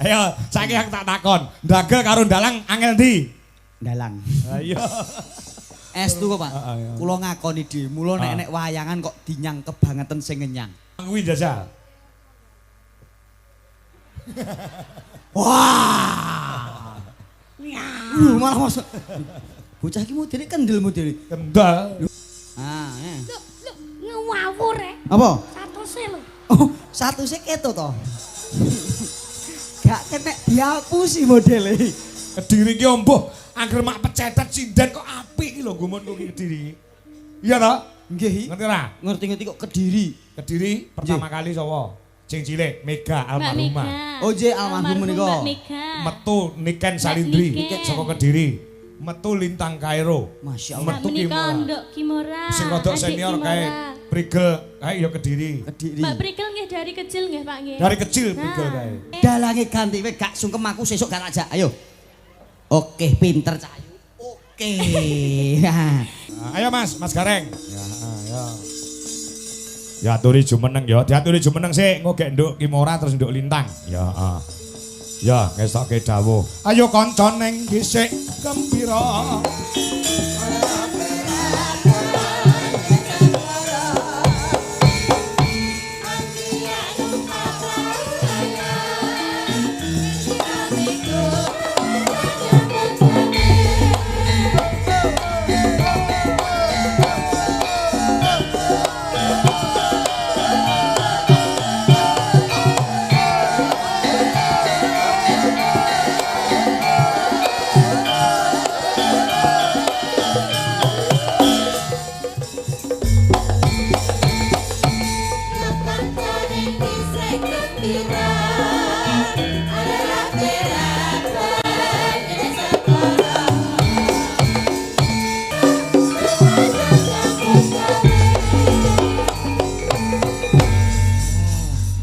Ayo, saiki aku tak takon. Ndagel karo ndalang angel ndi? Ndalang. Ayo. Estu kok, Pak. Heeh, iya. Kula ngakoni dhewe, mula nek nek wayangan kok dinyang kebangetan sing ngenyang. Kuwi jajal. Wah. Malah masuk. Bocah iki modele kendel modele. Kendel. Ah, eh. Lho, lho, ngawur e. Apa? Satuse lho. Oh, satuse keto to. Gak kena dihapusi modele. Kediri ki ombo, angger mak pecetet sinden kok apik iki lho gumunku ki Kediri. Iya toh? Nggih. Ngerti ora? Ngerti-ngerti kok Kediri. Kediri pertama kali sapa? Sing cilik Mega Mbak almarhumah. Mega. Oh, nggih, almarhum menika. Mbak Mega. Metu Niken Salindri Niken. saka Kediri. Metu Lintang Kairo. Masya Allah. Mbak Metu menika Kimora. Nduk Kimora. Sing rodok Adik senior Kimora. kae Prigel kae ya Kediri. Kediri. Mbak Prigel nggih dari kecil nggih Pak nggih. Dari kecil Prigel kae. Dalange ganti kowe gak sungkem aku sesuk gak tak jak. Ayo. Oke, pinter Cak Ayu. Oke. Nah, ayo Mas, Mas Gareng. Ya, ayo. Diaturi jumeneng ya, diaturi jumeneng sik, engko gek nduk Kimora terus nduk Lintang. Ya, heeh. Ya, ngestokke dawuh. Ayo kanca ning dhisik gembira.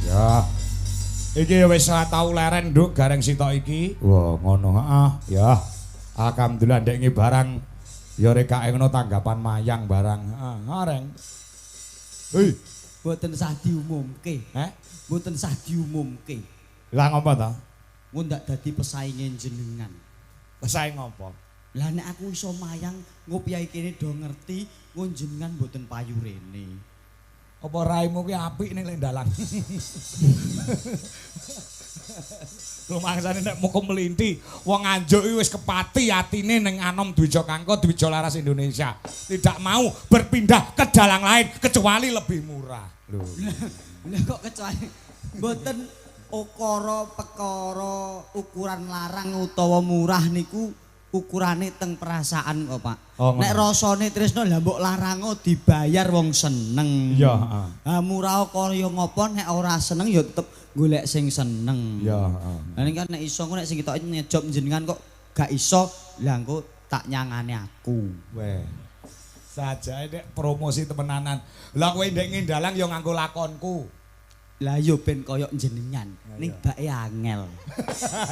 Ya. Iki wis ora tau leren nduk Gareng sitok iki. Wah, ngono heeh. Ya. Alhamdulillah ndek ngi barang ya rekake ngono tanggapan mayang barang. Heeh, Gareng. Hei, Mboten sah diumumke. eh? Mboten sah diumumke. Lah ngopo ta? Engko ndak dadi pesainge jenengan. Pesaing ngopo? Lah nek aku iso mayang ngopiahi kene do ngerti, engko jenengan mboten payu rene. Apa raimu ki apik ning lek ndalang? Rumangsane nek muka melinti, wong Nganjuk iki wis kepati atine ning Anom Dwija Kangko Dwija Laras Indonesia. Tidak mau berpindah ke dalang lain kecuali lebih murah. Lho. Lah kok kecuali mboten ukara perkara ukuran larang utawa murah niku ukurane teng perasaan kok, Pak. Oh, ngono. Nek rasane tresno lah mbok larango dibayar wong seneng. Iya, heeh. Ha murah kaya ngopo nek ora seneng ya tetep golek sing seneng. Iya, heeh. Lah ning kan nek iso engko nek sing ketoke ngejob jenengan kok gak iso, lah engko tak nyangane aku. Weh. Sajae nek promosi temenanan. Lah kowe ndek ngindalang ya nganggo lakonku. Lah yo ben koyok jenengan, ning bake angel.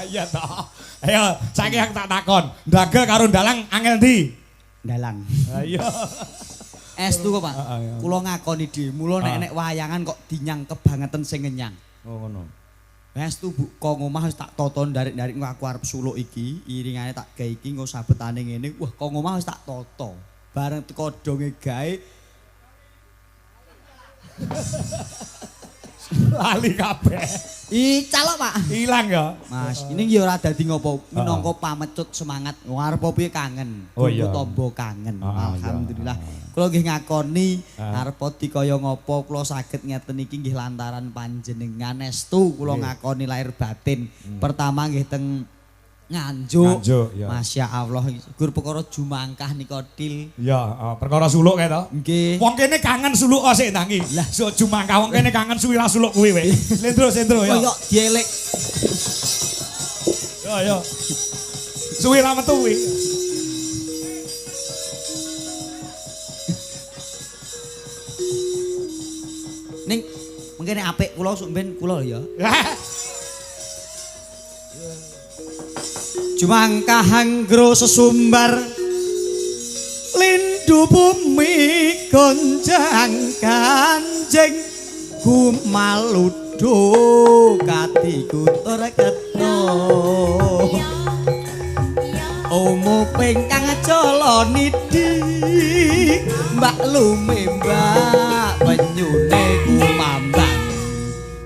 Iya toh. Ayo, saiki aku tak takon. Ndagel karo ndalang angel ndi? Ndalang. Ayo. Estu kok, Pak. Heeh, iya. Kula ngakoni dhewe, mula nek nek wayangan kok dinyang kebangetan sing ngenyang. Oh ngono. Estu Bu, kok ngomah wis tak toto ndarik-ndarik engko aku arep suluk iki, iringane tak gawe iki engko sabetane ngene. Wah, kok ngomah wis tak toto. Bareng teko donge gawe Lali kabeh. ical kok, Pak. Ilang ya. Mas, ini ya ora dadi ngopo, minangka pamecut semangat. Wong arep piye kangen. Oh, iya. Tombo kangen. Ah, iya. Alhamdulillah. Kula nggih ngakoni Ah. arep dikaya ngopo kula saged ngeten iki nggih lantaran panjenengan estu kula ngakoni lahir batin. Pertama nggih teng Nganjuk. Nganjuk, iya. Masya Allah, gur perkara jumangkah nika til. Iya, perkara suluk kae to. Nggih. Wong kene kangen suluk kok sik tangi. Lah, sok jumangkah wong kene kangen suwi ra suluk kuwi we. Slendro, slendro ya. Koyok dielek. Yo yo. Suwi ra metu kuwi. Ning mungkin nek apik kula sok ben kula ya. Jumangkah anggro sesumbar lindu bumi gonjang kanjeng gumaludo kati kutur ketur. Iya. Iya. Omo ping kang jala nidi Mbak lumembak penyune kumambang.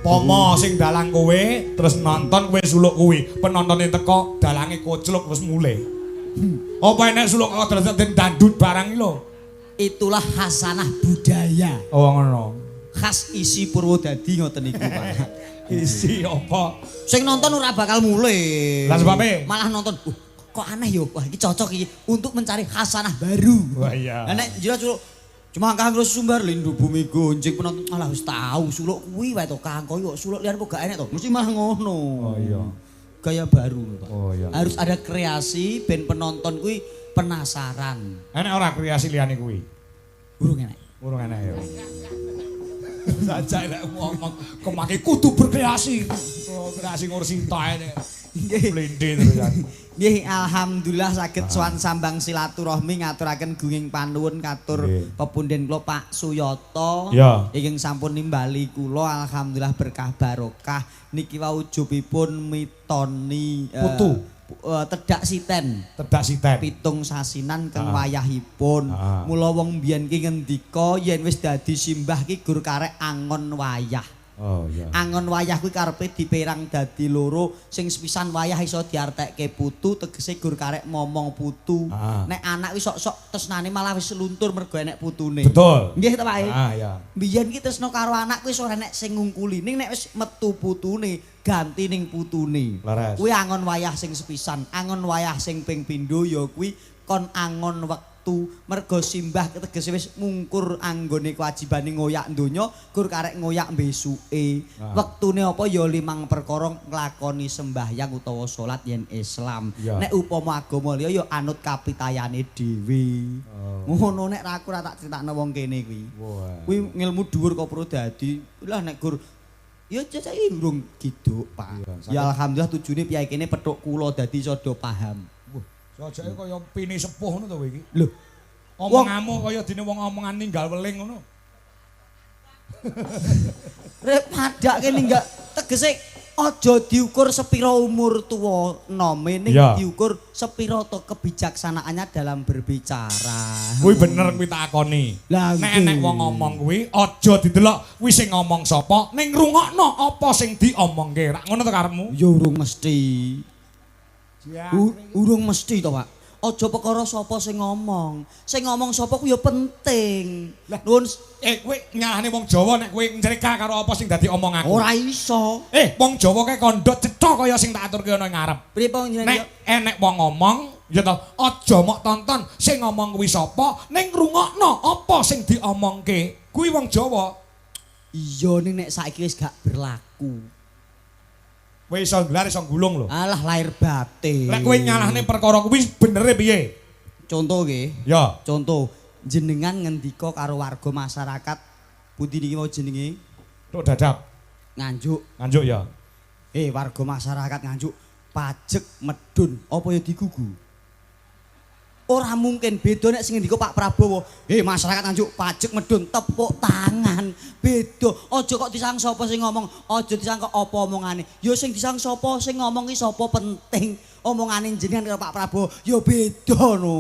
Pomo sing dalang kowe terus nonton kowe suluk kuwi, penontone teko dalange kocluk terus mulih. Apa enek suluk kok terus den dandut barang iki lho. Itulah hasanah budaya. Oh ngono. Khas isi Purwodadi ngoten niku, Pak. Isi apa? Sing nonton ora bakal mulih. Lah sebabe? Malah nonton, kok aneh yo. Wah, iki cocok iki untuk mencari hasanah baru. Wah iya. Lah nek jira suluk cuma Kang terus sumber lindu bumi gonjing penonton malah wis tau suluk kuwi wae to Kang koyo suluk liyan kok gak enek to. Mesti malah ngono. Oh iya. Gaya baru, Pak. Oh iya. Harus ada kreasi ben penonton kuwi penasaran. Enek ora kreasi liyane kuwi? Urung enek. Urung enek ya. Sajak nek ngomong kemaki kudu berkreasi. Oh, kreasi ngurusi tae. Nggih. Blindi terusan. Nggih, alhamdulillah saged sowan sambang silaturahmi ngaturaken gunging panuwun katur pepunden kula Pak Suyoto ingkang sampun nimbali kula, alhamdulillah berkah barokah. Niki wau ujubipun mitoni putu tedak siten. Tedak siten. Pitung sasinan keng wayahipun. Mula wong biyen ki ngendika yen wis dadi simbah ki gur karek angon wayah. Oh iya. Angon wayah kuwi karepe diperang dadi loro, sing sepisan wayah iso diartekke putu, tegese gur karek momong putu. Nek anak wis sok-sok tresnane malah wis luntur mergo enek putune. Betul. Nggih ta Pak? Ah iya. Biyen ki tresna karo anak kuwi ora enek sing ngungkuli, ning nek wis metu putune, ganti ning putune. Kuwi angon wayah sing sepisan, angon wayah sing ping pindho ya kuwi kon angon wektu. Mergo simbah tegese wis mungkur anggone kewajibane ngoyak donya, gur karek ngoyak besuke. Wektune apa ya limang perkara nglakoni sembahyang utawa salat yen Islam. Nek upama agama liya ya anut kapitayane dhewe. Ngono nek aku ora tak critakno wong kene kuwi. Kuwi ngilmu dhuwur kok Purwodadi. Lah nek gur ya cacake urung kiduk, Pak. Ya alhamdulillah tujune piyai kene petuk kula dadi iso do paham. Sajake kaya pini sepuh ngono to kowe iki. Lho, omonganmu kaya dene wong omongan ninggal weling ngono. Rek padake ninggal tegese aja diukur sepira umur tuwa nome ning diukur sepira to kebijaksanaannya dalam berbicara. Kuwi bener kuwi tak akoni. Nek enek wong ngomong kuwi aja didelok kuwi sing ngomong sapa, ning rungokno apa sing diomongke. Rak ngono to karepmu? Ya urung mesti. Urung mesti to, Pak. Aja perkara sapa sing ngomong. Sing ngomong sapa kuwi ya penting. Nuwun kowe nyalahne wong Jawa nek kowe ncerika karo apa sing dadi omong aku. Ora iso. Wong Jawa kae kandha cetha kaya sing tak aturke ana ing ngarep. Priye panjenengan? Nek enek wong ngomong, ya to, aja mok tonton sing ngomong kuwi sapa, ning rungokno apa sing diomongke. Kuwi wong Jawa. Iya ning nek saiki wis gak berlaku. Kowe iso nggelar iso gulung lho. Alah lahir batin. Lek kowe nyalahne perkara kuwi benere piye? Contoh nggih. Ya. Contoh jenengan ngendika karo warga masyarakat pundi niki mau jenenge? Tuk Dadap. Nganjuk. Nganjuk ya. Warga masyarakat Nganjuk pajek medun apa ya digugu? Ora mungkin beda nek sing ngendika Pak Prabowo. Masyarakat Nganjuk pajek medun tepuk tangan. Beda. Aja kok disang sapa sing ngomong, aja disangka apa omongane. Ya sing disang sapa sing ngomong ki sapa penting. Omongane jenengan karo Pak Prabowo ya beda no.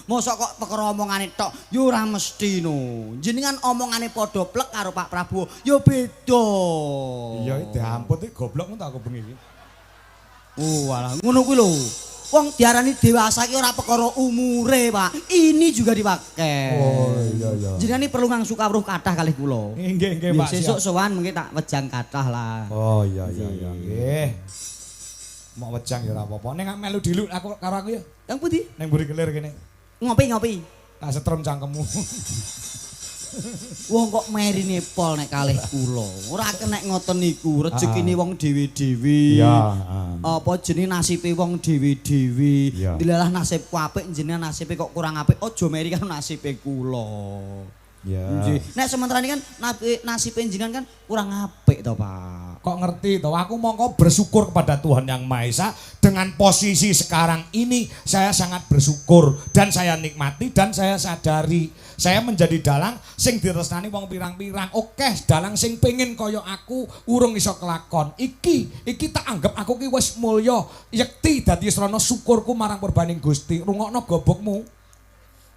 Mosok kok perkara omongane tok ya ora mesti no. Jenengan omongane padha plek karo Pak Prabowo ya beda. Iya diampun iki goblok ngono aku bengi iki. Oh alah ngono kuwi lho. Wong diarani dewasa iki ora perkara umure, Pak. Ini juga dipakai. Oh iya iya. Jenengan iki perlu ngangsu kawruh kathah kalih kula. Nggih nggih, Pak. Sesuk sowan mengke tak wejang kathah lah. Oh iya iya iya. Nggih. Mok wejang ya ora apa-apa. Ning melu diluk aku karo aku ya. Kang pundi? Ning mburi kelir kene. Ngopi-ngopi. Tak setrum cangkemmu. Wong kok merine pol nek kalih kula. Ora kenek ngoten niku, rezekine wong dhewe-dhewe. Iya, Apa jenenge nasibe wong dhewe-dhewe. Dilalah nasibku apik, jenengan nasibe kok kurang apik, aja meri karo nasibe kula. Iya. Nek sementara ini kan nasibe jenengan kan kurang apik to, Pak. Kok ngerti toh? Aku mongko bersyukur kepada Tuhan Yang Maha Esa dengan posisi sekarang ini saya sangat bersyukur dan saya nikmati dan saya sadari saya menjadi dalang sing ditresnani wong pirang-pirang. Oke, dalang sing pengen kaya aku urung iso kelakon. Iki iki tak anggap aku ki wis mulya, yekti dadi srana syukurku marang purbaning Gusti. Rungokno gobokmu.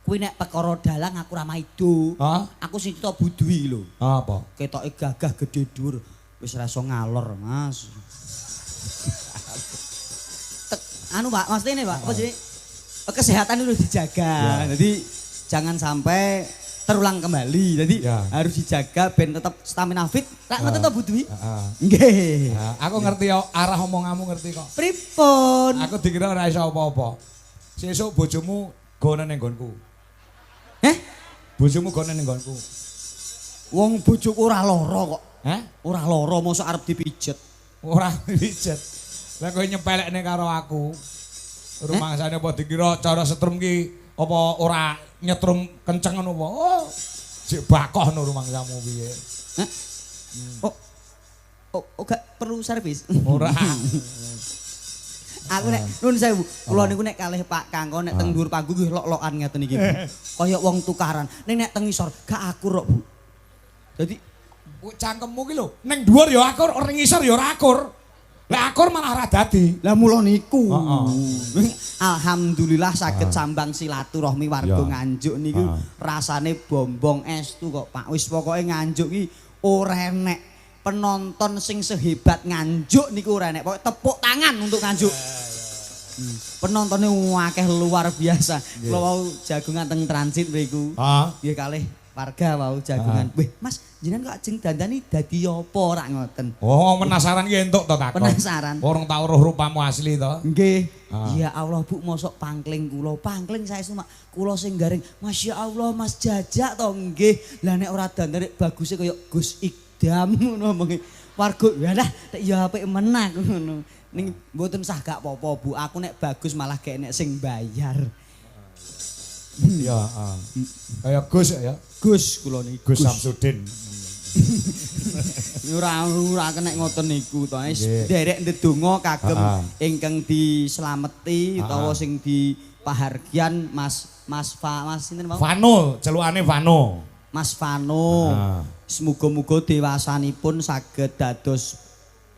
Kuwi nek perkara dalang aku ora maido. Hah? Aku sing cita budui lho. Apa? Ketoke gagah gedhe dhuwur. Wis ora iso ngalor, Mas. Tek, anu Pak, maksudnya ini Pak, apa jadi kesehatan itu harus dijaga. Jadi jangan sampai terulang kembali. Jadi harus dijaga ben tetap stamina fit. Tak ngoten to, Bu Dwi? Heeh. Nggih. Nah, aku ngerti ya, arah omonganmu ngerti kok. Pripun? Aku dikira ora iso apa-apa. Sesuk bojomu gone ning nggonku. Eh? Bojomu gone ning nggonku. Wong bojoku ora lara kok. Hah? Ora lara mosok arep dipijet. Ora pijet. Lah kowe nyepelekne karo aku. Rumangsane apa dikira cara setrum ki apa ora nyetrum kenceng ngono apa? Oh, jek bakoh no rumangsamu piye? Hah? Oh. Oh, oh, gak perlu servis. Ora. Aku nek nun sewu, kula niku nek kalih Pak Kangko nek teng dhuwur panggung nggih lok-lokan ngeten iki, Bu. Kaya wong tukaran. Ning nek teng ngisor gak akur kok, Bu. Dadi cangkemmu ki lho, ning dhuwur ya akur, ora ngisor ya ora akur. Lek akur malah ora dadi. Lah mula niku. Heeh. Alhamdulillah saged sambang silaturahmi warga Nganjuk niku rasane bombong estu kok, Pak. Wis pokoke Nganjuk ki ora enek penonton sing sehebat Nganjuk niku ora enek. Pokoke tepuk tangan untuk Nganjuk. Penontonnya akeh luar biasa. Kula wau jagongan teng transit mriku. Nggih kalih warga wau jagongan. Wih, Mas, jenengan kok ajeng dandani dadi apa ora ngoten? Oh, penasaran ki entuk to takon. Penasaran. Urung tau roh rupamu asli to. Nggih. Ya Allah, Bu, mosok pangkling kula. Pangkling saestu, Mak. Kula sing garing. Masya Allah, Mas Jajak to nggih. Lah nek ora dandane baguse kaya Gus Iqdam ngono omonge. Warga, ya lah, nek ya apik menang ngono. Ning mboten sah gak apa-apa, Bu. Aku nek bagus malah gak enek sing bayar. Iya, heeh. Kaya Gus ya. Gus kula niki. Gus Samsudin. Ora ora kenek ngoten niku to. Wis nderek ndedonga kagem ingkang dislameti utawa sing dipahargyan Mas Mas Fa Mas sinten wau? Vano, celukane Vano. Mas Vano. Semoga-muga dewasanipun saged dados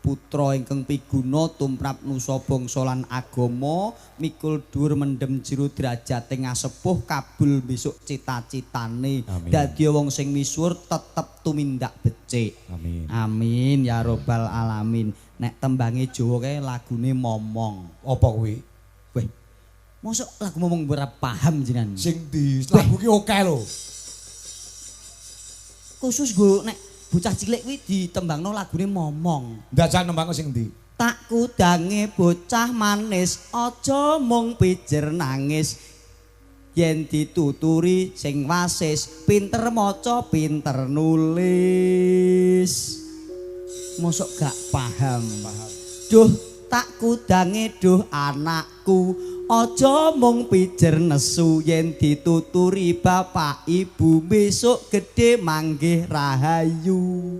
putra ingkang piguna tumrap nusa bangsa lan agama, mikul dhuwur mendem jero derajate ngasepuh kabul besok cita-citane. Dadi wong sing misuwur tetep tumindak becik. Amin. Amin ya robbal alamin. Nek tembange Jawa kae lagune momong. Apa kuwi? Weh. Mosok lagu momong ora paham jenengan? Sing di lagu ki akeh lho. Khusus nggo nek bocah cilik kuwi ditembangno lagune momong. Ndajal nembangno sing ndi? Tak kudange bocah manis, aja mung pijer nangis. Yen dituturi sing wasis, pinter maca pinter nulis. Mosok gak paham. Duh tak kudange duh anakku, aja mung pijer nesu yen dituturi bapak ibu besok gedhe manggih rahayu.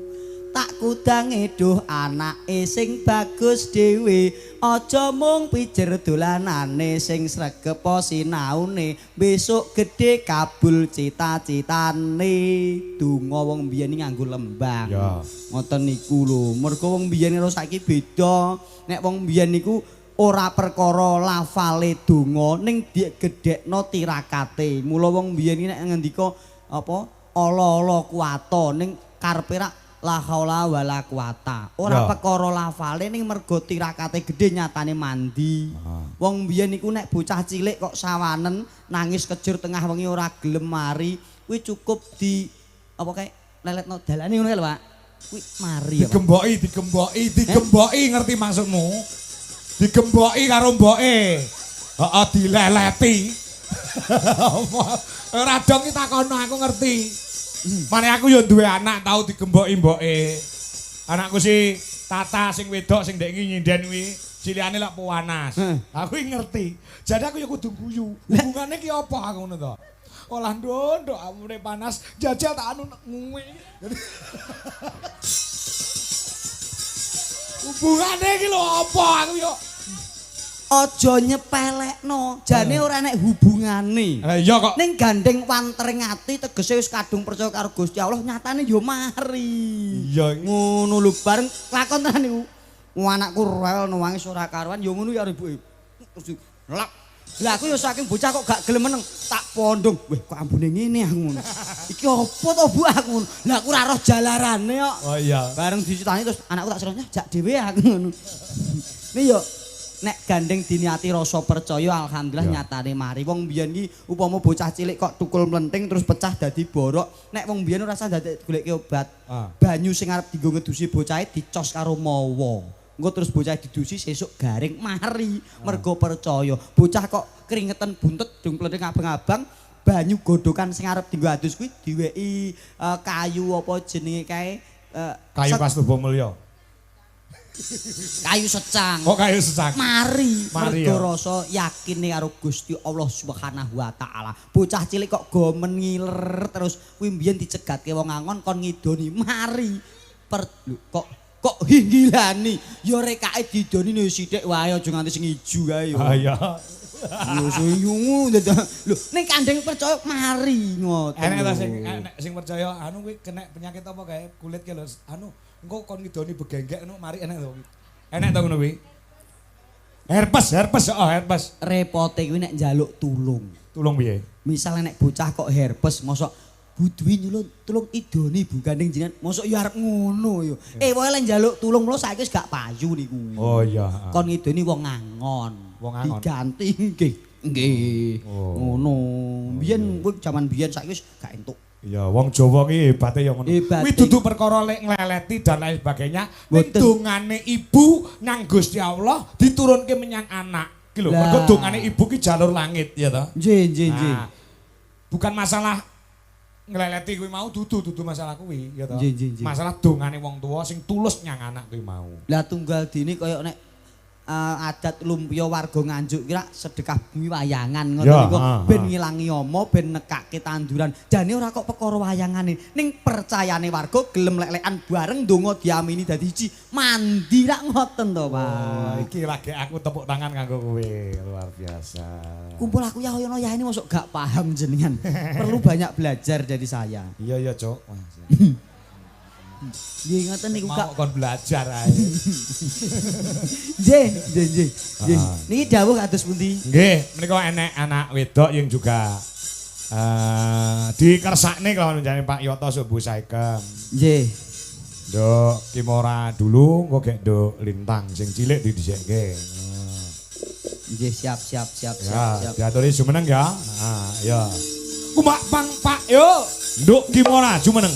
Tak kudange duh anake sing bagus dhewe, aja mung pijer dolanane sing sregep sinaune besok gedhe kabul cita-citane. Donga wong biyen iki nganggo lembang. Ngoten niku lho, mergo wong biyen karo saiki beda. Nek wong biyen niku ora perkara lafale donga ning digedhekno tirakate. Mula wong biyen iki nek ngendika apa ala-ala kuwata ning karepe rak la haula wala quwata. Ora perkara lafale ning mergo tirakate gedhe nyatane mandi. Wong biyen niku nek bocah cilik kok sawanen nangis kejer tengah wengi ora gelem mari, kuwi cukup di apa kae leletno dalane ngono kae lho, Pak. Kuwi mari ya, Pak. Digemboki, digemboki, digemboki ngerti maksudmu? Digemboki karo mboke. Heeh, dileleti. Ora dong ki takono aku ngerti. Mane aku ya duwe anak tau digemboki mboke. Anakku si Tata sing wedok sing ndek iki nyinden kuwi, cilikane lak panas. Aku iki ngerti. Jadi aku ya kudu guyu. Hubungane ki apa aku ngono to? Olah nduk, amune panas, jajal tak anu nguwe. Hubungane iki lho apa aku yo? Aja nyepelekno, jane ora enek hubungane. Lah iya kok. Ning gandeng wantering ati tegese wis kadung percaya karo Gusti Allah, nyatane yo mari. Iya ngono lho bareng lakon tenan niku. Anakku rewel nangis ora karuan yo ngono ya ibuke. Terus lak. Lah aku yo saking bocah kok gak gelem meneng, tak pondong. Weh kok ambune ngene aku ngono. Iki opo to Bu aku ngono. Lah aku ora roh jalarane kok. Oh iya. Bareng dicritani terus anakku tak serone jak dhewe aku ngono. Ini yo nek gandeng diniati rasa percaya alhamdulillah ya. Nyatane mari. Wong biyen iki upama bocah cilik kok tukul mlenting terus pecah dadi borok, nek wong biyen ora usah dadak goleki obat. Banyu sing arep dienggo ngedusi bocahe dicos karo mawa. Engko terus bocah didusi sesuk garing mari mergo percaya. Bocah kok keringetan buntet dung plenting abang-abang, banyu godhokan sing arep dienggo adus kuwi diweki kayu apa jenenge kae kayu Kastuba Mulya. Kayu secang. Kok kayu secang? Mari mergo rasa yakine karo Gusti Allah Subhanahu wa taala. Bocah cilik kok gomen ngiler terus kuwi mbiyen dicegatke wong angon kon ngidoni mari. Kok hinggilani ya rekake didoni nek sithik wae aja nganti sing ijo kae ya. Ah iya. Yo sing lho ning kandheng percaya mari ngoten. Enek ta sing enek sing percaya anu kuwi kena penyakit apa kae kulit ki lho anu engko kon ngidoni begenggek ngono mari enek to. Enek to ngono kuwi. Herpes, herpes, oh herpes. Repote kuwi nek njaluk tulung. Tulung piye? Misale nek bocah kok herpes mosok Bu Dwi nyulun tulung idoni Bu gandeng jenengan mosok yo arep ngono yo. Wae lek njaluk tulung lho saiki wis gak payu niku. Oh iya. Kon ngidoni wong angon. Wong angon. Diganti nggih. Nggih. Ngono. Biyen kuwi jaman biyen saiki wis gak entuk. Iya, wong Jawa ki hebate ya ngono. Kuwi dudu perkara lek ngleleti dan lain sebagainya. Ning dongane ibu nang Gusti Allah diturunke menyang anak. Ki lho, mergo dongane ibu ki jalur langit ya to. Nggih, nggih, nggih. Bukan masalah ngleleti kuwi mau dudu masalah kuwi ya to. Masalah dongane wong tuwa sing tulus nyang anak kuwi mau. Lah tunggal dene kaya nek adat lumpia warga Nganjuk kira sedekah bumi wayangan ngoten niku ben ngilangi ama ben nekake tanduran. Jane ora kok perkara wayangane, ning percayane warga gelem lek-lekan bareng ndonga diamini dadi siji. Mandi rak ngoten to, Pak. Oh, iki lagi aku tepuk tangan kanggo kowe, luar biasa. Kumpul aku ya ono ya ini mosok gak paham jenengan. Perlu banyak belajar dari saya. Iya iya, Cuk. Nggih ngoten niku Kak. Mau kon belajar ae. Nggih, nggih, nggih. Nggih. Niki dawuh kados pundi? Nggih, menika enek anak wedok yang juga dikersakne kelawan panjenengan Pak Yoto Subuh Saekem. Nggih. Nduk Kimora dulu engko gek nduk Lintang sing cilik didhisikke. Nggih, siap siap siap siap siap. Diaturi jumeneng ya. Heeh, ya. Kumak pang Pak yo. Nduk Kimora jumeneng.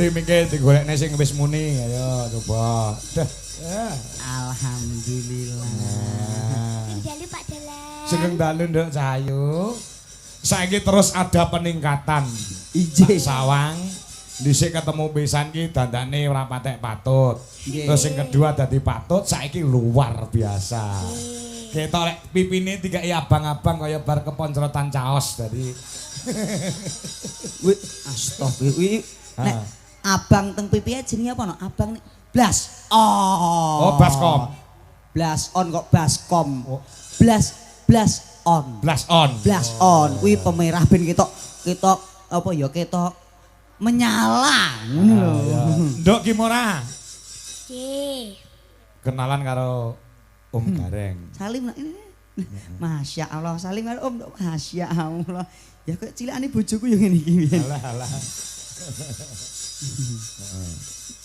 Endi mingke digolekne sing wis muni, ayo coba. Dah. Alhamdulillah. Dalu Pak Dalang. Sugeng dalu Nduk Cahayu. Saiki terus ada peningkatan. Ije sawang dhisik ketemu pisan ki dandane ora patek patut. Terus sing kedua dadi patut, saiki luar biasa. Ketok lek pipine dikai abang-abang kaya bar keponcrotan caos dadi. Wih, astagfirullah. Nek abang teng pipi jenenge apa no? Abang nek blas. Oh. Oh, baskom. Blas on kok baskom. Oh. Blas blas on. Blas on. Blas on. Kuwi pemerah ben ketok ketok apa ya ketok menyala ngono lho. Nduk Kimora. Nggih. Kenalan karo Om Gareng. Salim nak. Masya Allah, salim karo Om. Masya Allah. Ya kok cilikane bojoku ya ngene iki. Alah alah.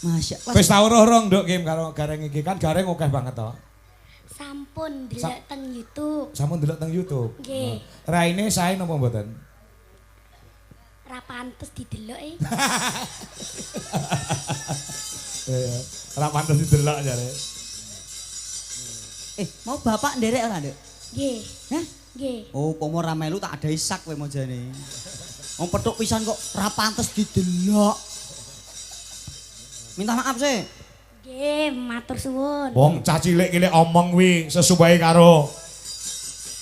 Masya Allah. Wis tau roh rong, Nduk Kim, karo Gareng iki kan Gareng akeh banget to. Sampun delok teng YouTube. Sampun delok teng YouTube. Nggih. Raine sae napa mboten? Ra pantes didelok e. Ra pantes didelok jare. Mau bapak nderek ora, Nduk? Nggih. Hah? Nggih. Oh, umpama ora melu tak adahi sak kowe mau jane. Wong petuk pisan kok ra pantes didelok. Minta maaf sih. Nggih, matur suwun. Wong cah cilik ki lek omong kuwi sesuai karo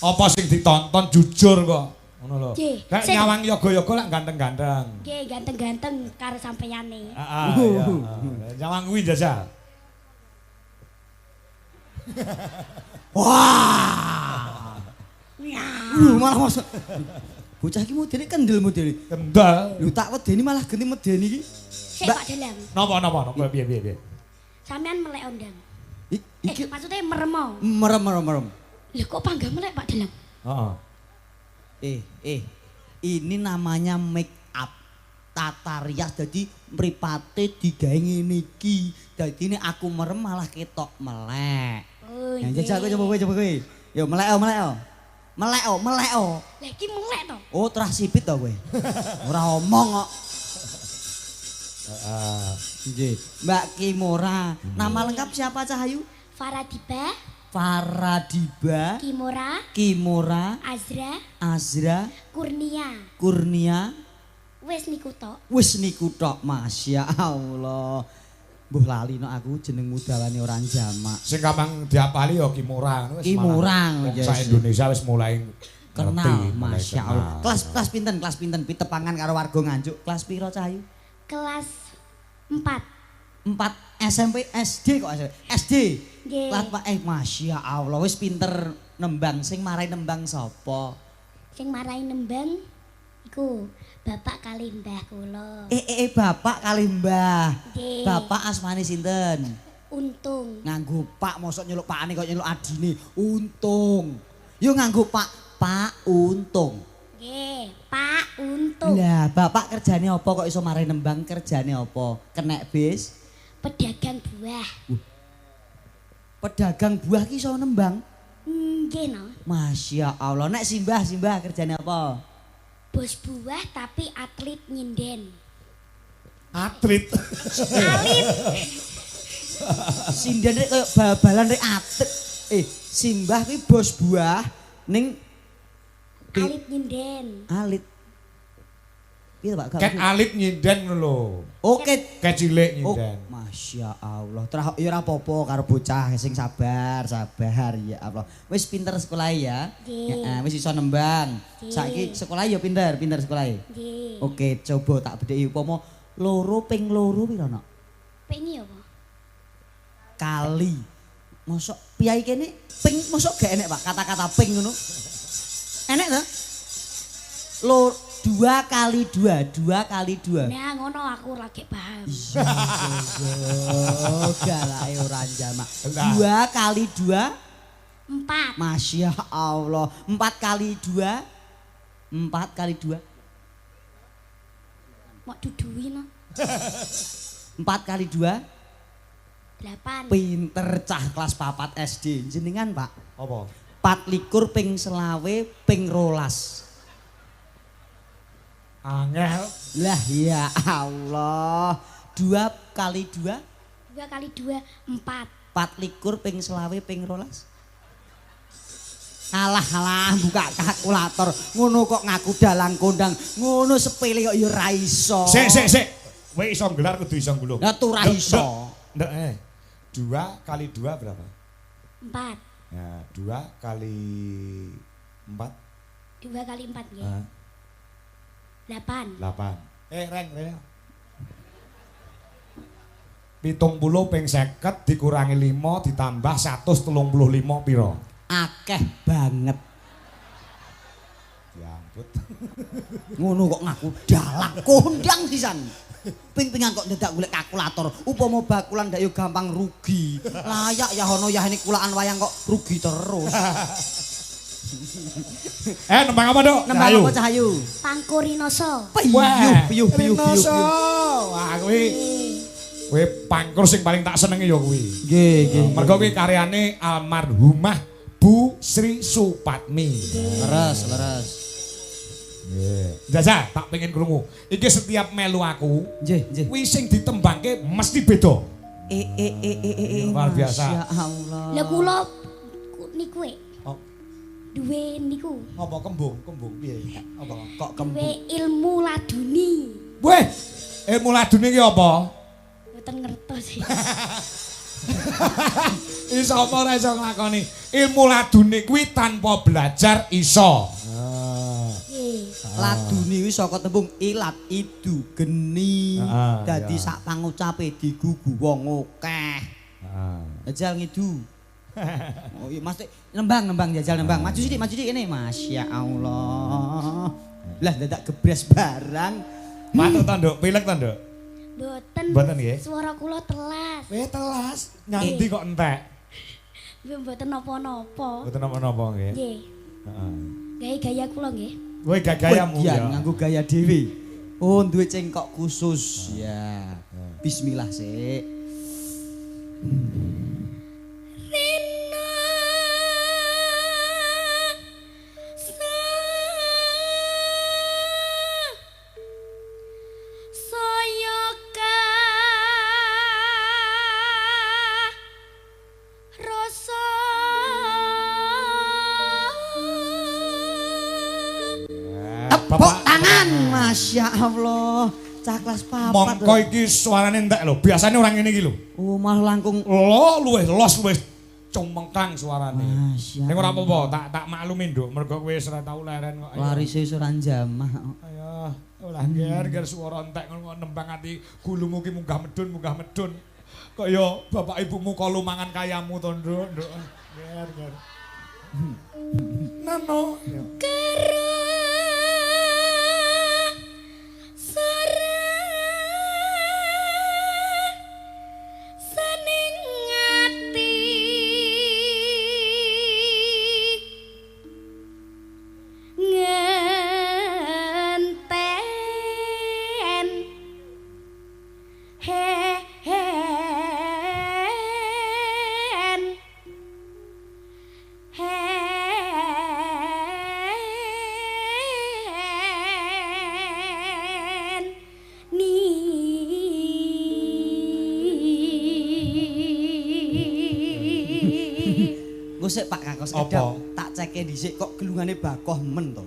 apa sing ditonton jujur kok. Ngono lho. Nggih. Kayak nyawang yoga-yoga lak ganteng-ganteng. Nggih, ganteng-ganteng karo sampeyane. Heeh, iya. Nyawang kuwi jajal. Wah. Malah masuk. Bocah iki modele kendel modele. Kendel. Lho tak wedeni malah genti medeni iki. Sik Pak Dalang. Napa napa napa piye piye piye. Sampeyan melek ondang. Iki maksudnya merem. Merem merem merem. Lho kok panggah melek Pak Dalang? Heeh. Ini namanya make up. Tata rias dadi mripate digawe ngene iki. Dadine aku merem malah ketok melek. Oh, iya. Jajal kowe coba kowe. Yo melek o melek o. Melek o melek o. Lah iki melek to. Oh, terah sipit to kowe. Ora omong kok. Heeh. Nggih. Mbak Kimora. Nama lengkap siapa Cahayu? Faradiba. Faradiba. Kimora. Kimora. Azra. Azra. Kurnia. Kurnia. Wis niku tok. Wis niku tok, Masya Allah. Mbuh lali no aku jenengmu dalane ora jamak. Sing gampang diapali ya Kimora ngono wis. Kimora, yes. Sak Indonesia wis mulai kenal, Masya Allah. Kelas pinten? Kelas pinten? Pitepangan karo warga Nganjuk. Kelas piro Cahayu? Kelas 4. 4 SMP SD kok SMP? SD. Nggih. Kelas Masya Allah wis pinter nembang. Sing marai nembang sapa? Sing marai nembang iku bapak kali mbah kula. Bapak kali mbah. Nggih. Bapak asmane sinten? Untung. Nganggo Pak, mosok nyeluk pakane kok nyeluk adine. Untung. Yo nganggo Pak, Pak Untung. Nggih, Pak Untung. Lah, bapak kerjane apa kok iso marai nembang? Kerjane apa? Kenek bis? Pedagang buah. Pedagang buah ki iso nembang? Nggih no. Masya Allah. Nek simbah kerjane apa? Bos buah tapi atlet nyinden. Atlet. Atlet. Sinden rek koyo bal-balan rek atlet. Simbah kuwi bos buah ning alit nyinden. Alit. Piye Pak? Ket alit nyinden ngono lho. Oke. Ket cilik nyinden. Oh, Masya Allah. Terah ya ora apa-apa karo bocah sing sabar, sabar ya Allah. Wis pinter sekolah ya. Heeh, wis iso nembang. Saiki sekolah ya pinter, pinter sekolah. Nggih. Oke, coba tak bedheki upama 2 ping 2 piro, Nok? Ping apa? Kali. Mosok piyai kene ping mosok gak enek, Pak, kata-kata ping ngono. Enek ta? 2 kali 2, 2 kali 2. Nah, ngono aku lagi paham. Iya, galake ora jamak. 2 kali 2 4. Masya Allah. 4 kali 2 4 kali 2. Mok duduhi no. 4 kali 2 8. Pinter cah kelas 4 SD. Jenengan, Pak? Apa? 24 ping 25 ping 12. Angel. Lah ya Allah. 2 kali 2? 2 kali 2 4. 24 ping 25 ping 12. Alah alah buka kalkulator. Ngono kok ngaku dalang kondang. Ngono sepele kok ya ora iso. Sik sik sik. Kowe iso nggelar kudu iso nggulung. Lah tuh ora iso. Ndek 2 kali 2 berapa? 4. Ya, 2 kali 4. 2 kali 4 nggih. 8. 8. Reng, reng. 70 ping 50 dikurangi 5 ditambah 135 piro? Akeh banget. Ya ampun. Ngono kok ngaku dalang kondang sisan. Ping-pingan kok ndadak golek kalkulator. Upama bakulan ndak yo gampang rugi. Layak ya hono ya ini kulaan wayang kok rugi terus. Eh, nembang apa, Nduk? Nembang apa Cahayu? Pangkur Rinoso. Piyuh, piyuh, piyuh, piyuh. Wah, kuwi kuwi pangkur sing paling tak senengi ya kuwi. Nggih, nggih. Mergo kuwi karyane almarhumah Bu Sri Supatmi. Leres, leres. Nggih. Jajal, tak pengen krungu. Iki setiap melu aku, Nggih, nggih. kuwi sing ditembangke mesti beda. E e e e e e. Luar biasa. Masya Allah. Lah kula niku e. Oh. Duwe niku. Apa kembung? Kembung piye? Apa? Kok kembung? Duwe ilmu laduni. Weh, ilmu ladune iki apa? Mboten ngertos. Iso apa ora iso nglakoni? Ilmu ladune kuwi tanpa belajar iso. Nggih. Laduni kuwi saka tembung ilat idu geni. Dadi sak pangucape digugu wong akeh. Heeh. Jajal ngidu. Oh iya Mas nembang nembang jajal nembang. Maju sithik kene. Masya Allah. Lah dadak gebres barang. Matuk to, Nduk? Pilek to, Nduk? Mboten. Mboten nggih. Swara kula telas. Weh telas, nyanti kok entek. Nggih mboten napa-napa. Mboten napa-napa nggih. Nggih. Heeh. Gawe gaya kula nggih. Kowe gak gayamu ya. ya. Nganggo gaya dhewe. Oh, duwe cengkok khusus. Ya. Bismillah sik. Rina sa saya ka rasa. Tepuk tangan, Masya Allah. Cah kelas 4. Mongko iki suarane entek lho. Biasane orang ngene iki lho. Oh, malah langkung Lo luwih los luwih cumengkang suarane. Masya Ning ora apa-apa, tak maklumin, Nduk. Mergo kowe wis ora tau leren kok. Warise wis ora njamah. Ayo, olah ger swara entek ngono kok nembang ati gulumu ki munggah medun. Kaya bapak ibumu kalu mangan kayamu to, Nduk, Nduk. Ger ger. Nano. Sik Pak Kakos kedap tak ceke dhisik kok gelungane bakoh men to.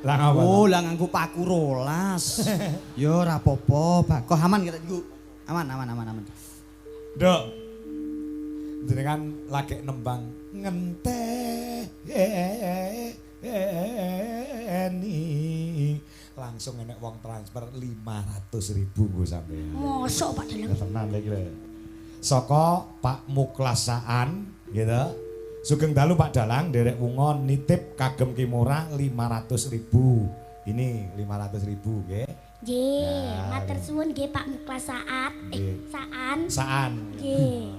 Lah ngapa? Oh, lah nganggo paku 12. Ya ora apa-apa, bakoh aman kita iku. Aman aman aman aman. Nduk. Jenengan lagi nembang ngenteni langsung enek wong transfer 500.000 nggo sampean. Mosok Pak Dalang. Tenan iki lho. Saka Pak Muklasaan gitu. Sugeng dalu Pak Dalang nderek wunga nitip kagem Kimora 500.000. Ini 500.000 nggih. Nggih, matur suwun nggih Pak Muklasaan. Saan. Saan. Nggih.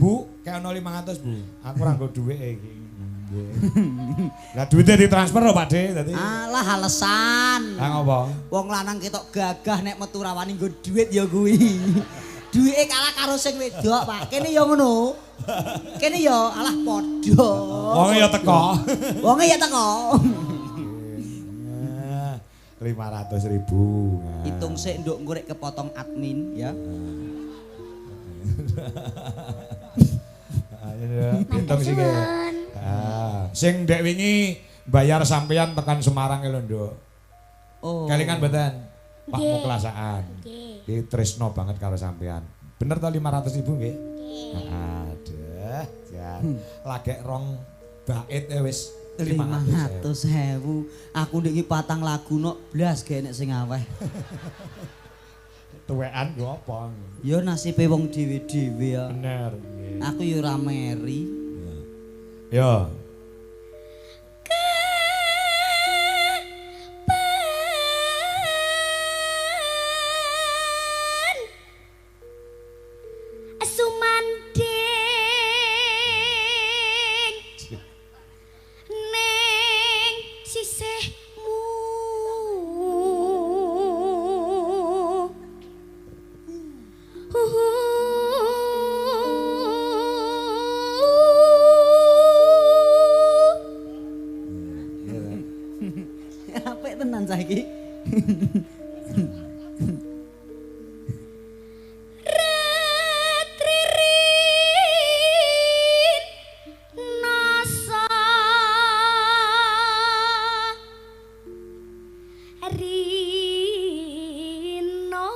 Bu, kaya ono 500, Bu. Aku ora nggo dhuwit iki. Nggih. Lah duwite ditransfer lho Pak De dadi. Alah alasan. Lah ngopo? Wong lanang ketok gagah nek metu rawani nggo dhuwit ya kuwi. Duwike kalah karo sing wedok, Pak. Kene ya ngono. Kene ya alah padha. Wonge ya teko. Wonge ya teko. 500.000. Hitung sik nduk ngorek kepotong admin ya. Ayo hitung sik. Sing ndek wingi bayar sampeyan tekan Semarang lho, Nduk. Oh. Kelingan mboten? Pak Muklasaan. Nggih. Iki tresno banget karo sampean. Bener to 500.000 nggih? Nggih. Aduh, jan. Lagek rong bait wis 500.000. Aku ndek iki patang lagu nok blas gak enek sing aweh. Tuwekan nggo apa? Ya nasibe wong dhewe-dhewe ya. Bener nggih. Aku ya ora meri. Ya. Sumanding ning Retririn nasa rino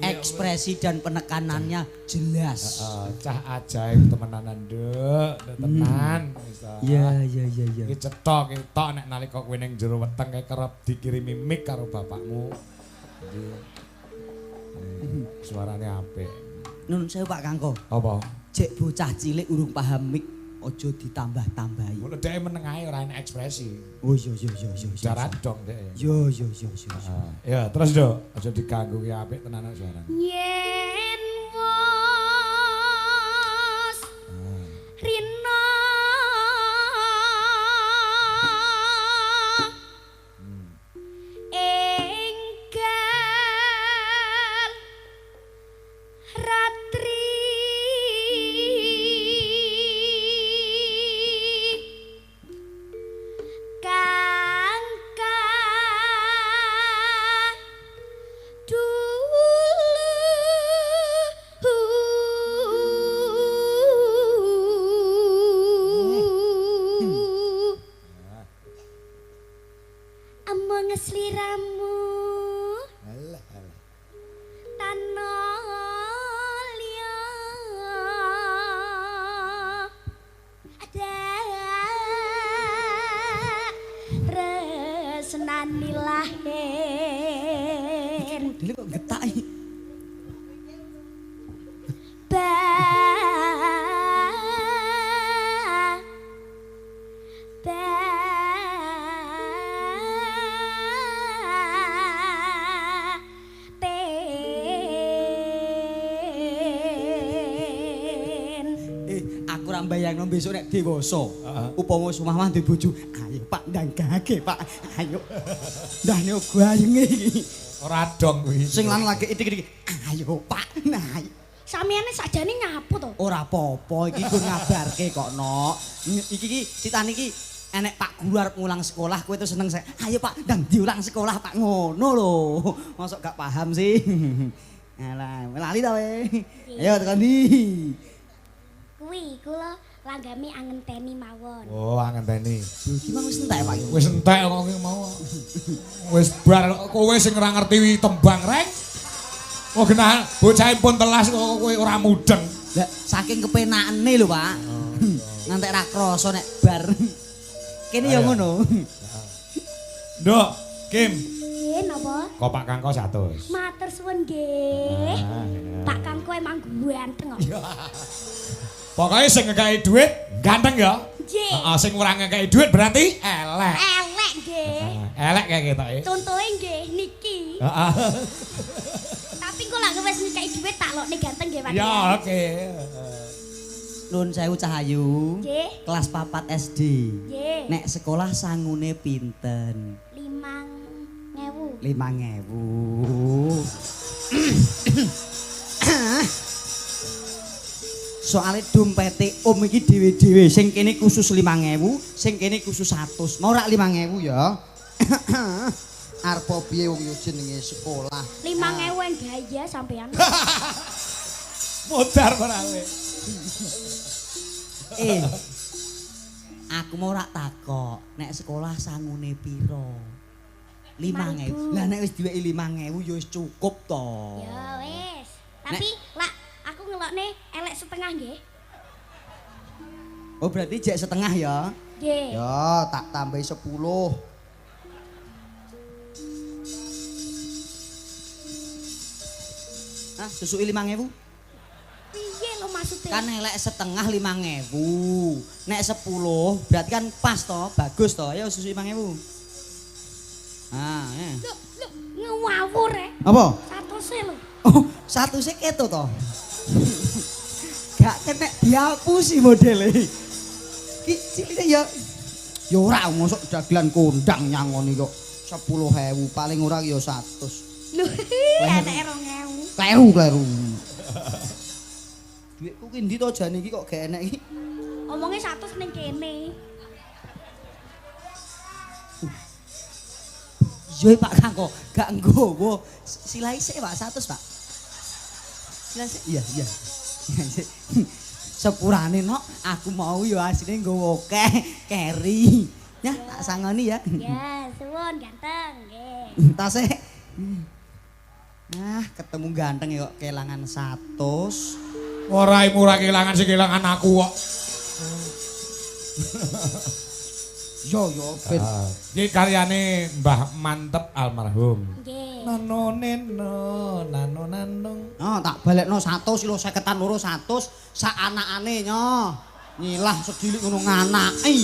Ekspresi dan penekanannya jelas. Cah ajaib temenanan, Nduk. Tenan. Iya, iya, iya, iya. Iki cetha ketok nek nalika kowe ning jero weteng kae kerep dikirimi mic karo bapakmu. Jadi suarane apik. Nun sewu Pak Kangko. Apa? Jek bocah cilik urung paham mic, aja ditambah-tambahi. Ngono dhek meneng ae ora enek ekspresi. Oh iya iya iya iya. Jaran dong dhek. Yo yo yo yo. Ya, terus Nduk, aja diganggu ki apik tenanan suarane. Yen wos rina enggal ratri kangka dulu. Among sliramu Alah, alah. tanah liya ada tresnani lahir Modele kok getak iki. ba ba ten. Aku ora mbayangno besok nek dewasa. Heeh. Upama wis omah duwe bojo, ayo Pak ndang gage Pak. Ayo. Ndahne gayenge iki. Ora dong kuwi. Sing lanang lagi idik-idik. Ayo Pak. Nah. Sampeyan sakjane nyapu to? Ora apa-apa iki gur ngabarke kok, Nok. Iki iki critane iki enek Pak Guru arep ngulang sekolah, kowe terus seneng sek. Ayo Pak, ndang diulang sekolah Pak ngono lho. Mosok gak paham sih. Alah, lali ta kowe. Ayo tekan ndi? Kuwi kula langgame angenteni mawon. Oh, angenteni. Iki mang wis entek Pak. Wis entek kok ki mau. Wis bar kowe sing ora ngerti tembang reng. Oh genah bocah pun telas kok kowe ora mudeng. Lah saking kepenakane lho, Pak. Ngantek ra krasa nek bar. Kene ya ngono. Nduk, Kim, Nggih napa? kok Pak Kangko 100. Matur suwun nggih. Ah, iya. Pak Kangko emang ganteng kok. Pokoke sing ngekeki dhuwit ganteng ya. Nggih. Heeh, sing ora ngekeki dhuwit berarti elek. Elek nggih. Elek kayak ketoke. Contohe nggih niki. Heeh. Tapi kok lak wis ngekeki dhuwit tak lokne ganteng nggih Pak. Ya oke. Nun sewu Cahayu. Nggih. Kelas 4 SD. Nggih. Nek sekolah sangune pinten? 5.000. 5.000. Soale dompete om iki dhewe-dhewe, sing kene khusus 5.000, sing kene khusus 100. Mau rak 5.000 ya. Arep piye wong yo jenenge sekolah. 5.000 yang gaya sampean. Modar ora kowe. Aku mau rak takok, nek sekolah sangune piro? 5.000. Lah nek wis diweki 5.000 ya wis cukup to. Ya wis. Tapi lak aku ngelokne elek setengah nggih. Oh berarti jek setengah ya? Nggih. Ya, tak tambahi 10. Ah, susuki 5.000? Piye lho maksudnya? Kan elek setengah 5.000. Nek 10 berarti kan pas to, bagus to. Ayo susuki 5.000. Ah, eh. Lho, lho, ngawur e. Apa? 100 lho. Oh, 100 keto to. Gak kena diapusi modele. Ki ciline ya ya ora mosok dagelan kondang nyangoni kok 10.000 paling ora ya 100. Lho, eneke 2.000. Kleru, kleru. Duitku ki ndi to jane iki kok gak enek iki? Omonge 100 ning kene. Iya Pak Kangko, gak nggowo. Silai sik Pak 100 Pak. Silai sik. Iya, iya. Sepurane nok, aku mau ya asline nggowo akeh keri. Ya, tak sangoni ya. Ya, suwun ganteng nggih. Tasih. Nah, ketemu ganteng ya kok kelangan 100. Ora ora kelangan sing kelangan aku kok. Yo yo ben. Iki karyane Mbah Manteb almarhum. Nggih. Nano neno nano nanung. Oh, tak balekno 100 lho 52 100 sak anakane nyo. Nyilah sedilik ngono nganaki.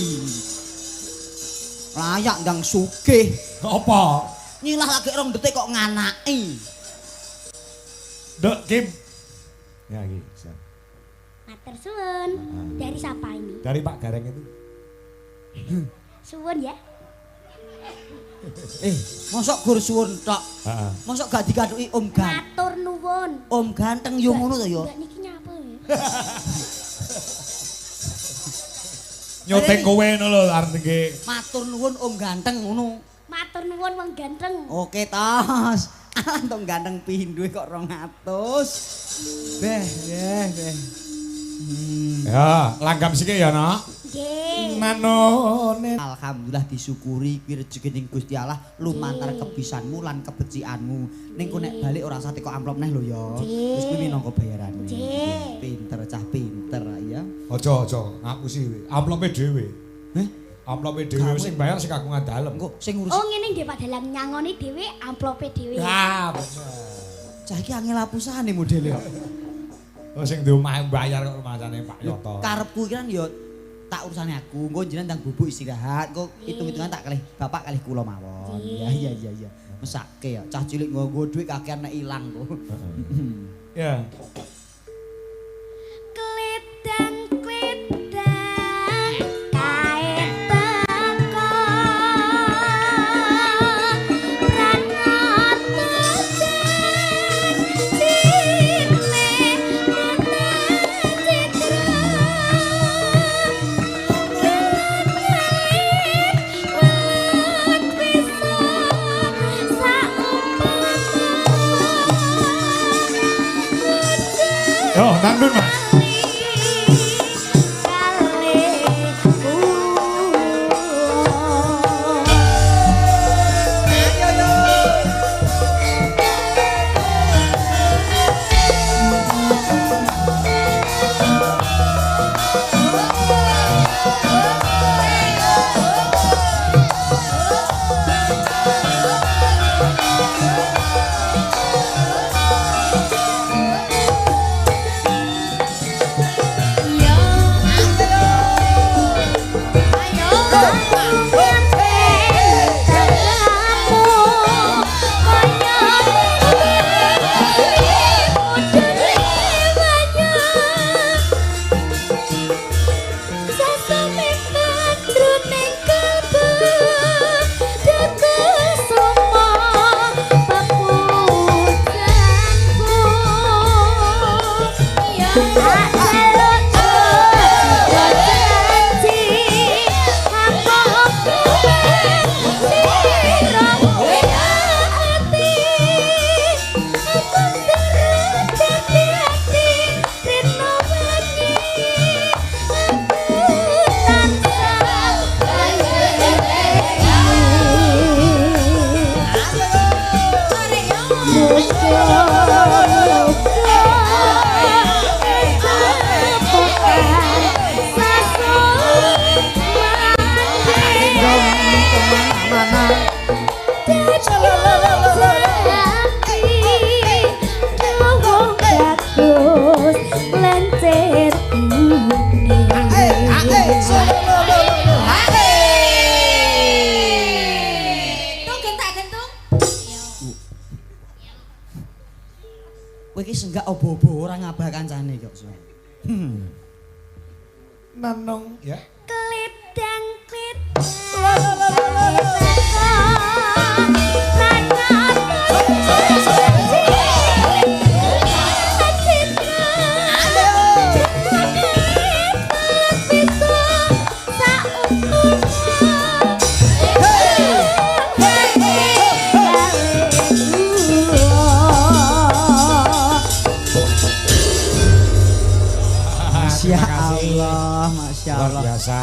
Layak ndang sugih. Apa? Nyilah lagi 2 detik kok nganaki. Nduk Kim. Ya iki, siap. Matur suwun. Dari siapa ini? Dari Pak Gareng itu. Suwun ya. Mosok gur suwun tok. Heeh. Mosok gak dikathuki Om Ganteng. Matur nuwun. Om Ganteng yo ngono to yo. Mbak niki nyapa ya? Nyoteng kowe ngono lho arep nggih. Matur nuwun Om Ganteng ngono. Matur nuwun wong ganteng. Oke tos. Antung ganteng pindho kok 200. Beh, beh, beh. Ya, langgam sithik ya, Nak. Nggih. Manone. Alhamdulillah disyukuri kuwi rejeki ning Gusti Allah lumantar kebisanmu lan kebecikanmu. Ning ku nek balik ora usah teko amplop neh lho ya. Wis kuwi minangka bayarane. Pinter cah pinter ya. Aja aja ngapusi amplope dhewe. Heh? Amplope dhewe sing bayar sing kagungan dalem. Engko sing ngurusi. Oh ngene nggih Pak Dalang nyangoni dhewe amplope dhewe. Ya bener. Cah iki angel apusane modele kok. Oh sing di omah bayar kok rumahane Pak Yoto. Karepku iki kan ya tak urusane aku, engko jenengan ndang bubuk istirahat, engko hitung-hitungan tak kalih bapak kalih kula mawon. Iya iya iya iya. Mesake ya, cah cilik nggo dhuwit kakean nek ilang kok. Ya. Klidang-klidang kae teko pranata janjine mata citra welut bisa saumpama. Yo, nandun Mas. Kowe iki senggak obo-obo ora ngabah kancane kok. Nanong ya. Klidang klidang. Masya Allah, Masya Luar Allah. biasa.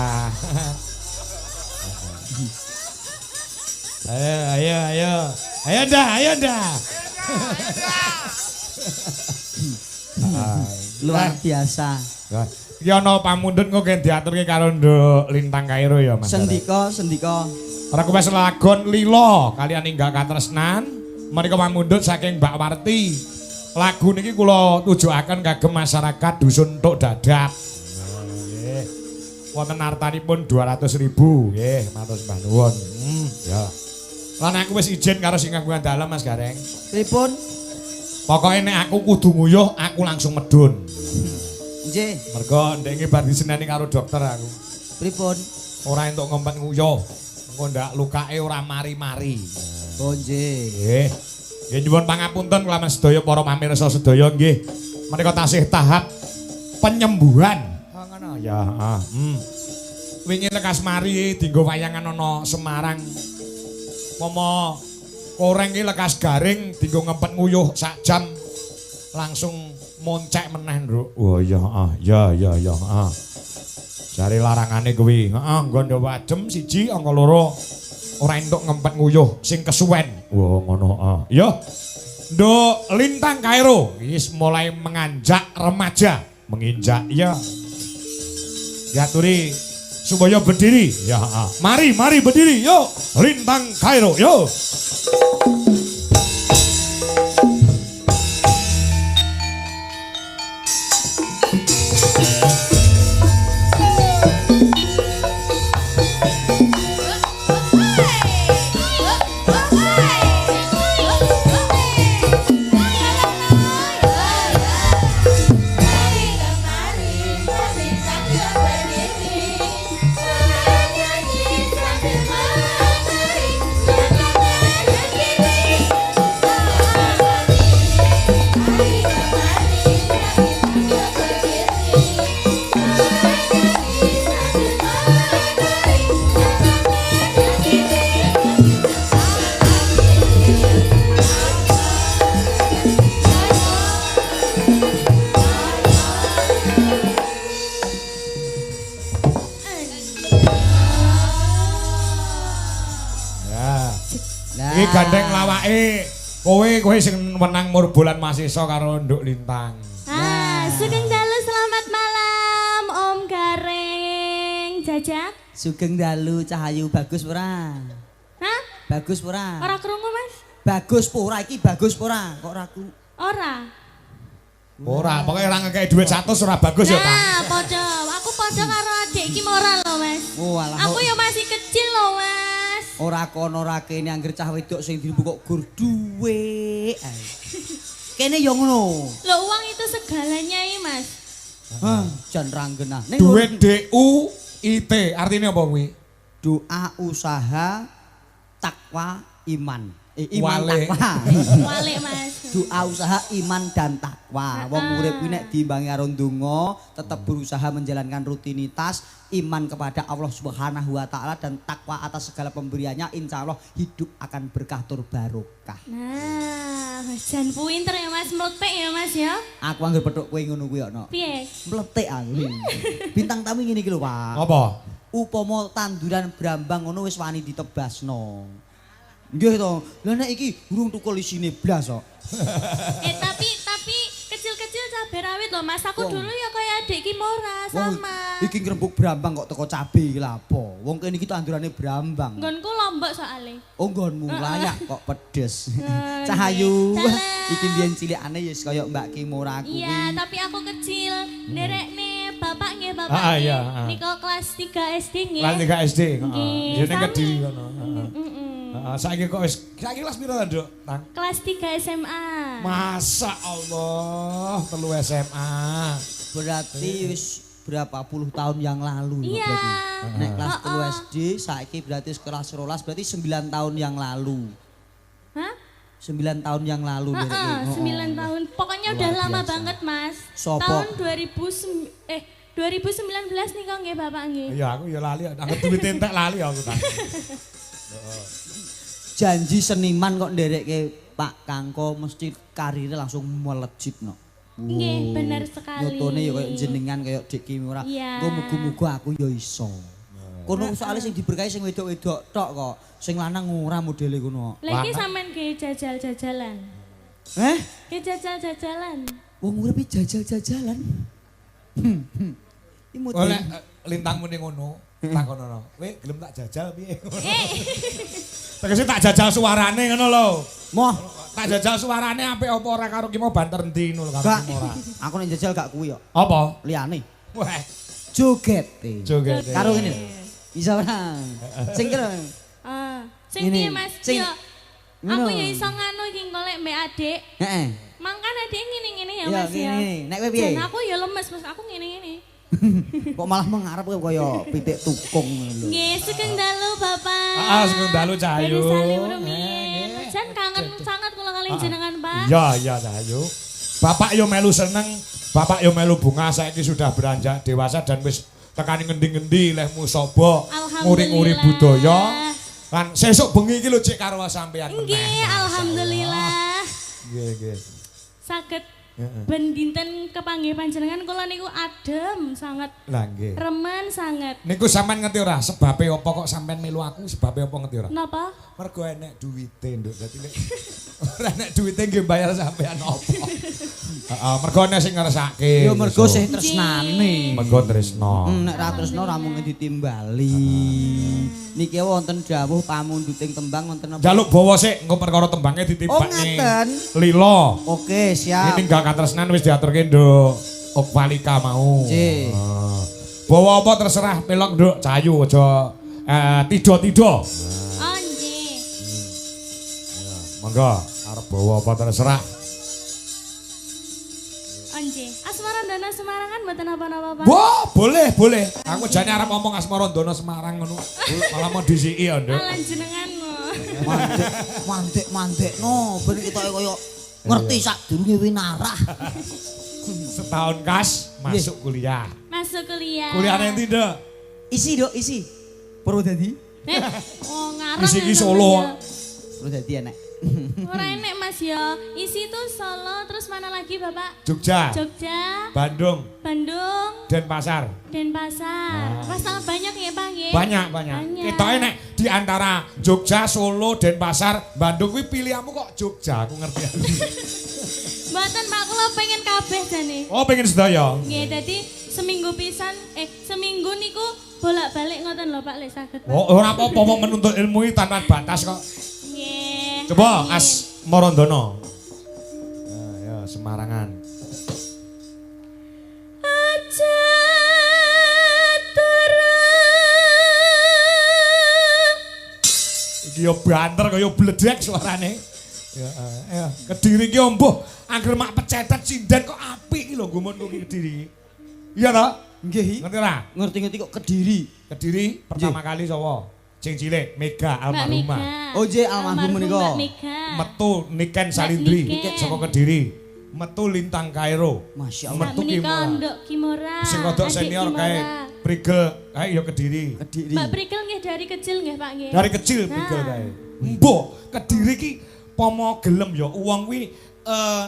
Ayo, ayo, ayo. Ayo dah, ayo dah. Luar biasa. Iki ana pamundhut kok gen diaturke karo Nduk Lintang Kairo ya, Mas. Sendika, sendika. Request lagon Lila kalian inggal katresnan menika pamundhut saking Mbak Warti. Lagu niki kula tujuaken kagem masyarakat dusun Tuk Dadap. Nggih. Wonten artanipun 200.000 nggih, matur sembah nuwun. Ya. Lan aku wis izin karo sing kagungan dalem Mas Gareng. Pripun? Pokoke nek aku kudu nguyuh, aku langsung medun. Nggih, Mergo ndek bar diseneni karo dokter aku. pripun? Ora entuk ngempet nguyuh. Engko ndak lukake ora mari-mari. Oh nggih. Nggih. Nggih nyuwun pangapunten kelawan sedaya para pamirsa sedaya nggih. Menika tasih tahap penyembuhan. Oh ngono ya, heeh. Wingi lekas mari dienggo wayangan ana Semarang. Momo koreng iki lekas garing dienggo ngempet nguyuh sak jam langsung moncek meneh, Nduk. Oh iya, heeh. Ya ya ya, heeh. Jare larangane kuwi, heeh, nggo wajem siji angka loro ora entuk ngempet nguyuh sing kesuwen. Wah, ngono heeh. Ya. Nduk Lintang Kairo wis mulai menganjak remaja, menginjak ya. Diaturi supaya berdiri. Ya, heeh. Mari, mari berdiri, yuk. Lintang Kairo, yuk. Iki gandeng lawake kowe kowe sing menang murbulan Masesa karo Nduk Lintang. Ah, sugeng dalu, selamat malam Om Gareng Jajak. Sugeng dalu Cahayu, bagus ora? Hah? Bagus ora? Ora krungu, Mas? Bagus ora iki, bagus ora? Kok ora krungu? Ora. Ora, pokoke ora ngekeki dhuwit 100 ora bagus ya, Kang. Nah, padha. Aku padha karo adik iki ora lho, Mas. Oh, alah. Aku ya masih kecil lho, Mas. Ora kono ora kene angger cah wedok sing dirubuk kok gur dhuwit. Kene ya ngono. Lho, uang itu segalanya iki, Mas. Hah, jan ra nggenah. Duit D U I T artine apa kuwi? Doa, usaha, takwa, iman. Iman Wale. takwa. Wale, Mas. Doa, usaha, iman dan takwa. Wong urip kuwi nek diimbangi karo ndonga, tetep berusaha menjalankan rutinitas, iman kepada Allah Subhanahu wa taala dan takwa atas segala pemberiannya, insyaallah hidup akan berkah tur barokah. Nah, jan pinter ya Mas, mletik ya Mas ya. Aku anggere petuk kowe ngono kuwi kok. Piye? Mletik aku. Bintang tamu ngene iki lho, Pak. Apa? Upama tanduran brambang ngono wis wani ditebasno. Nggih to. Lah nek iki urung tukul isine blas kok. Tapi kecil-kecil cabe rawit lho Mas. Aku dulu ya kaya adik iki ora sama. Iki ngrembug brambang kok teko cabe iki lha apa? Wong kene iki tandurane brambang. Nggonku lombok soalé. Oh nggonmu layak kok pedes. Cahayu. Iki mbiyen cilikane ya kaya Mbak Kimora kuwi. Iya, tapi aku kecil. Nderekne bapak nggih, bapak. Nggih. Nika kelas 3 SD nggih. Kelas 3 SD, heeh. Ya ning Kediri kono. Heeh, saiki kok wis saiki kelas piro ta, Nduk? Tang? Kelas 3 SMA. Masa Allah, 3 SMA. Berarti wis berapa puluh tahun yang lalu iya. Berarti. Nek kelas 3 SD, saiki berarti kelas 12, berarti 9 tahun yang lalu. Hah? 9 tahun yang lalu. Heeh, 9 tahun. Pokoknya udah lama banget, Mas. Sopo? Tahun 2019 nih kok nggih Bapak nggih. Iya, aku ya lali, anggap duit entek lali aku ta. Janji seniman kok nderekke Pak Kangko mesti karirnya langsung melejit no. Nggih, bener sekali. Nyotone ya kaya jenengan kaya Dik Kimora. Engko muga-muga aku ya iso. Kono soalnya sing diberkahi sing wedok-wedok tok kok. Sing lanang ora modele kono. Lah iki sampean ge jajal-jajalan. Heh? Ge jajal-jajalan. Wong urip jajal-jajalan. Iki model. Oleh lintang muni ngono, takonono. Kowe gelem tak jajal piye? Tegese tak jajal suarane ngono lho. Moh, tak jajal suarane apik apa ora karo ki mau banter endi ngono lho karo ki ora. Aku nek jajal gak kuwi kok. Apa? Liyane. Wah, jogete. Jogete. Karo ngene. Bisa ora? Sing kira. Ah, sing piye Mas? Sing aku ya iso nganu iki golek mbek adik. Heeh. Mangkan adik ngene-ngene ya Mas ya. Nek kowe piye? Jan aku ya lemes Mas, aku ngene-ngene. Kok malah mengarep kowe kaya pitik tukung lho. Nggih, sugeng dalu Bapak. Heeh, sugeng dalu Cahayu. Jan kangen sangat kula kali jenengan Pak. Iya, iya Cahayu. Bapak yo melu seneng, bapak yo melu bunga saiki sudah beranjak dewasa dan wis tekani ngendi-ngendi leh musoba nguri-nguri budaya. Lan sesuk bengi iki lho cek karo sampean meneh. Nggih, alhamdulillah. Nggih, nggih. Saged ben dinten kepanggih panjenengan kula niku adem sangat. Lah nggih. Remen sangat. Niku sampean ngerti ora sebabe apa kok sampean melu aku, sebabe apa ngerti ora? Napa? Mergo enek duwite, Nduk. Dadi nek ora enek duwite nggih bayar sampean apa. Heeh, mergo enek sing ngersake. Ya mergo sing tresnane. Mergo tresno. Nek ra tresno ora mungkin ditimbali. Niki wonten dawuh pamunduting tembang wonten apa? Njaluk bawa sik engko perkara tembange ditimbakne. Oh ngaten. Lila. Oke, siap. Ini ninggal katresnan wis diaturke Nduk Okvalika mau. Nggih. Bawa apa terserah pelok Nduk Cahayu aja tido-tido. Oh nggih. Monggo arep bawa apa terserah. Nggih. Asmarandana Semarang kan mboten napa-napa Pak. Wah, boleh, boleh. Aku jane arep ngomong Asmarandana Semarang ngono. Malah mau disiki ya, Nduk. Alah jenengan. Mandek, mandek no, ben ketoke kaya ngerti sadurunge winarah. Setahun kas masuk kuliah. Masuk kuliah. Kuliah nang ndi, Nduk? Isi, Nduk, isi. Purwodadi. Oh, ngarang. Isi iki Solo. Purwodadi enek. Ora enek Mas ya. Isi itu Solo, terus mana lagi Bapak? Jogja. Jogja. Bandung. Bandung. Denpasar. Denpasar. Wah, sangat banyak ya Pak nggih. Banyak, banyak. Ketoke nek di antara Jogja, Solo, Denpasar, Bandung kuwi pilihanmu kok Jogja, aku ngerti. Mboten Pak, kula pengen kabeh jane. Oh, pengen sedaya. Nggih, dadi seminggu pisan, seminggu niku bolak-balik ngoten lho Pak lek saged. Oh, ora apa-apa wong menuntut ilmu iki tanpa batas kok. Nggih. Coba Asmarandana. Ya, Semarangan. Aja turu. Iki yo banter kaya bledek suarane. Ya, ya. Kediri iki omboh, angger mak pecetet sinden kok apik iki lho gumunku iki Kediri. Iya ta? Nggih. Ngerti ora? Ngerti-ngerti kok Kediri. Kediri pertama kali sapa? Sing cilik Mega almarhumah. Oh nggih almarhum menika. Metu Niken Salindri saka Kediri. Metu Lintang Kairo. Masyaallah. Metu Kimora. Nduk Kimora. Sing rodok senior kae Prigel kae ya Kediri. Kediri. Mbak Prigel nggih dari kecil nggih Pak nggih. Dari kecil Prigel kae. Mbok Kediri ki pomo gelem ya wong kuwi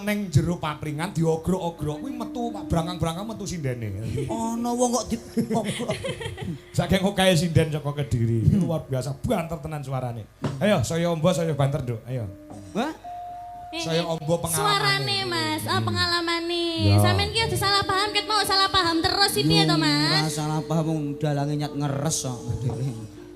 neng jero papringan diogrok-ogrok kuwi metu brangkang-brangkang metu sindene. Ana wong kok diogrok. Saking okehe sinden saka Kediri. Luar biasa banter tenan suarane. Ayo saya ombo saya banter, Nduk. Ayo. Hah? Saya ombo pengalamane. Suarane, Mas. Oh, pengalamane. Sampeyan ki aja salah paham, ket mau salah paham terus iki piye to, Mas? Ora salah paham wong dalange nyat ngeres kok.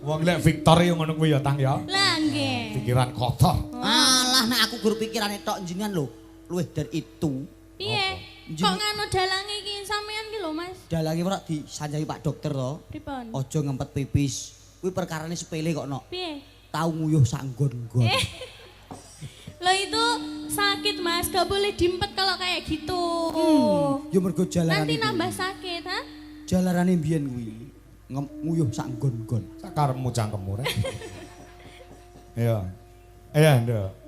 Wong lek Victor yo ngono kuwi ya Tang ya. Lah nggih. Pikiran kotor. Alah nek aku gur pikirane tok jenengan lho, luwih dari itu. Piye? Kok nganu dalange iki sampean ki lho, Mas? Dalange ora disanjangi Pak Dokter to. Pripun? Aja ngempet pipis. Kuwi perkarane sepele kok, Nok. Piye? Tau nguyuh sak nggon-nggon. Loh itu sakit Mas, gak boleh diempet kalau kayak gitu. Ya mergo jalarane. Nanti nambah sakit, ha? Jalarane mbiyen kuwi nguyuh sak nggon-nggon. Sakarepmu cangkemmu rek. Iya. Iya, Nduk.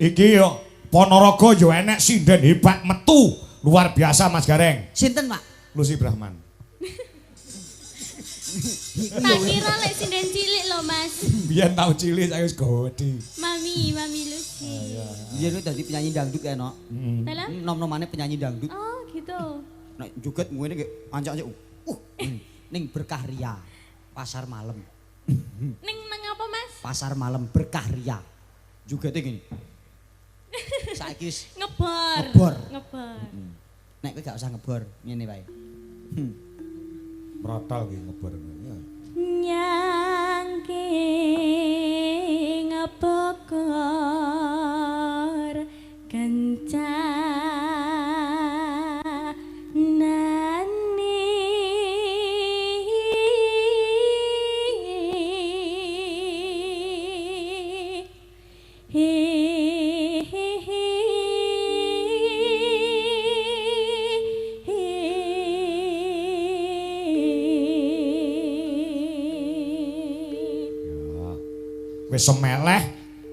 Iki yo Ponorogo yo enek sinden hebat metu luar biasa Mas Gareng. Sinten Pak? Lucy Brahman. Tak kira lek sinden cilik lho Mas. Biyen tau cilik saiki wis gedhi. Mami, Mami Lucy. Biyen kuwi dadi penyanyi dangdut kae nok. Dalam? Nom-nomane penyanyi dangdut. Oh, gitu. Nek joget ngene nggih ancak-ancak. Ning Berkah Ria, pasar malam. Ning nang apa Mas? Pasar malam Berkah Ria. Jogete ngene. Saiki wis ngebor. Ngebor. Ngebor. Nek kowe gak usah ngebor, ngene wae. Protol ki ngebor. Nyangke ngebokor kencanane. Wis semeleh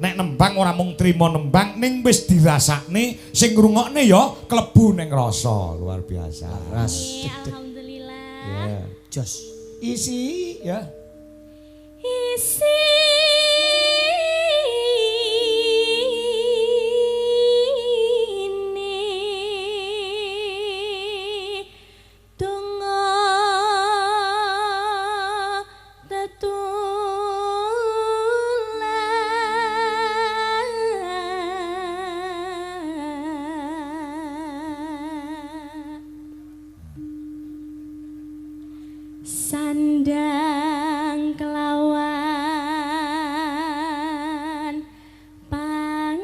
nek nembang ora mung trima nembang ning wis dirasakne sing ngrungokne ya klebu ning rasa luar biasa. Ras. Alhamdulillah. Yeah. Jos. Isi ya. Isi sandang kelawan pangan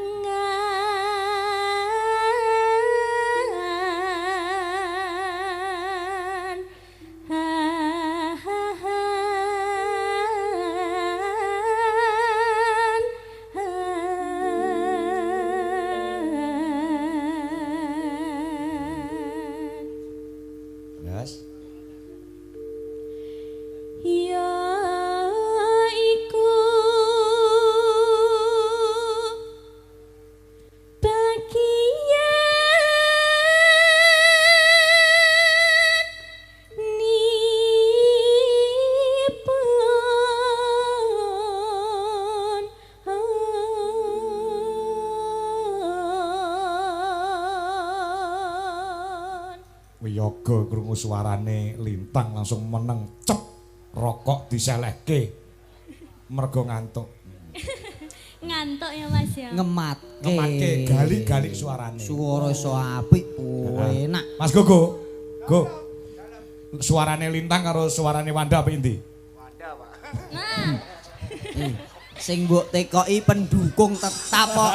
Yes. Ya iku bagian nipun. Wiyaga krungu suarane Lintang langsung meneng cep. Rokok diselehke mergo ngantuk. Ngantuk ya Mas ya. Ngematke. Ngematke galik-galik suarane. Suara iso apik, enak. Mas Gogo. Go. Suarane Lintang karo suarane Wanda apik endi? Wanda, Pak. Nah. Sing mbok tekoki pendukung tetap kok.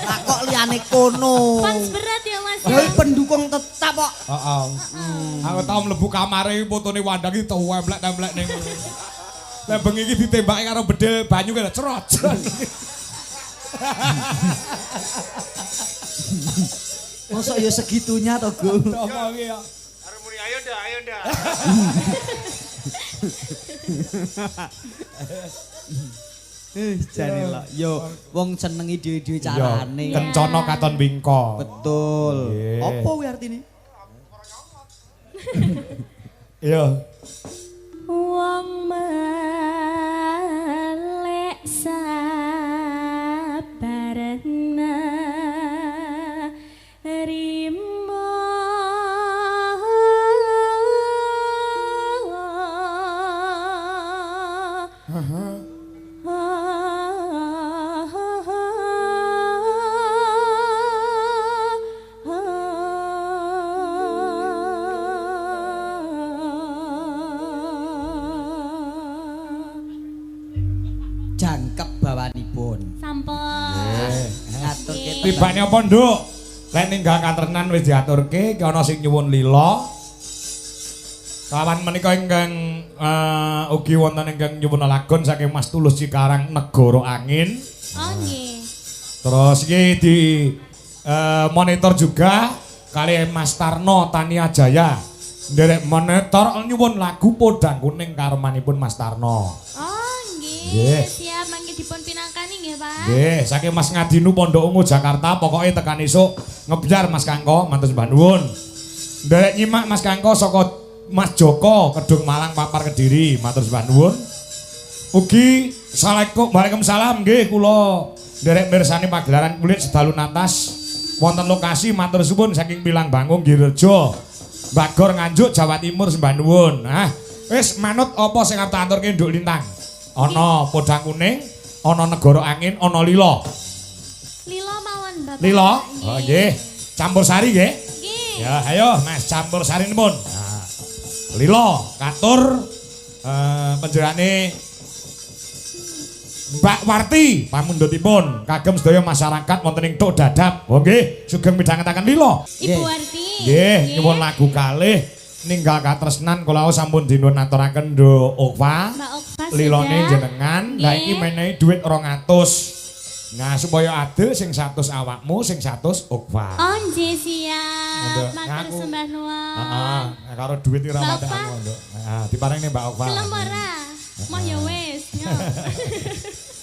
Takok liyane kono. Fans berat ya Mas. Lha pendukung tetap kok. Heeh. Aku tau mlebu kamare fotone Wanda ki templek-templek ning. Lah bengi iki ditembaki karo bedil banyu kaya cerot. Mosok ya segitunya to, Gung. Apa iki ya? Arep muni ayo ndak, ayo ndak. Jane lho, yo wong senengi dhewe-dhewe carane. Kencana katon wingko. Betul. Apa kuwi artine? Iya. Wong melek sabar nerima. Tibane apa, Nduk? Lek ninggal katrenan wis diaturke, ki ana sing nyuwun lila. Kawan menika ingkang ugi wonten ingkang nyuwun lagon saking Mas Tulus Cikarang Negara Angin. Oh nggih. Terus iki di monitor juga kali Mas Tarno Tania Jaya. Nderek monitor nyuwun lagu Podang Kuning karemanipun Mas Tarno. Oh nggih. Siap mangke dipun pinangkani nggih, Pak. Nggih, saking Mas Ngadinu Pondok Ungu Jakarta, pokoke tekan esuk ngebyar Mas Kangko, matur sembah nuwun. Nderek nyimak Mas Kangko saka Mas Joko Kedung Malang Papar Kediri, matur sembah nuwun. Ugi assalamualaikum, waalaikumsalam nggih kula nderek mirsani pagelaran kulit sedalu natas wonten lokasi matur suwun saking Pilang Bangung Girejo Bagor Nganjuk Jawa Timur sembah nuwun. Nah, wis manut apa sing arep tak aturke Nduk Lintang? Ana Podang Kuning, ana Negara Angin, ana Lila. Lila mawon Bapak. Lila? Oh nggih. Campur sari nggih? Nggih. Ya, ayo Mas campur sarinipun. Nah. Lila katur panjenengane Mbak Warti pamundhutipun kagem sedaya masyarakat wonten ing Tuk Dadap. Oh nggih, sugeng midhangetaken lila. Ibu Warti. Nggih, nyuwun lagu kalih ninggal katresnan kula sampun dinun aturaken Nduk Okva. Mbak Okva lilone jenengan. Lah iki menehi dhuwit 200. Nah, supaya adil sing 100 awakmu, sing 100 Okva. Oh nggih siap. Matur sembah nuwun. Heeh, karo dhuwit iki ora patek aku, Nduk. Heeh, diparingne Mbak Okva. Gelem ora? Moh ya wis.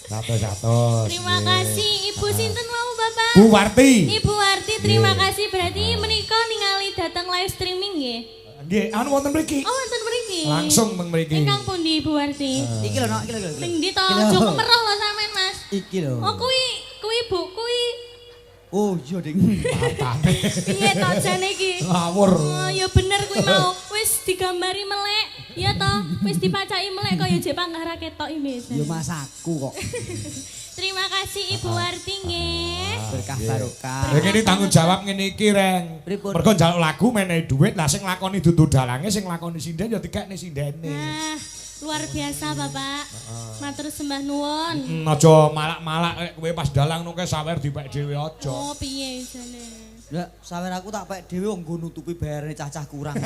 100. Terima kasih Ibu sinten wau Bapak? Bu Warti. Ibu Warti, terima kasih. Berarti menika ningali dateng live streaming nggih. Nggih, anu wonten mriki. Oh, wonten mriki. Langsung teng mriki. Ingkang pundi Ibu Warti? Iki lho, Nok, iki lho. Ning ndi to? Aja kemeroh lho sampean, Mas. Iki lho. Oh, kuwi Bu, kuwi. Oh, iya, Ding. Patane. Piye to jane iki? Ngawur. Oh, ya bener kuwi mau. Wis digambari melek, ya to. Wis dipacaki melek kaya jek panggah ra ketok iki. Ya mas aku kok. Terima kasih Ibu Warti nggih. Berkah barokah. Lha kene tanggung jawab ngene iki, Reng. Mergo njaluk lagu menehi dhuwit, lah sing lakoni dudu dalange, sing lakoni sinden ya dikekne sindene. Nah, luar biasa Bapak. Matur sembah nuwun. Aja malak-malak nek kowe pas dalang nungke sawer dipek dhewe aja. Oh, piye jane? Lah, sawer aku tak pek dhewe wong nggo nutupi bayarane cah-cah kurang.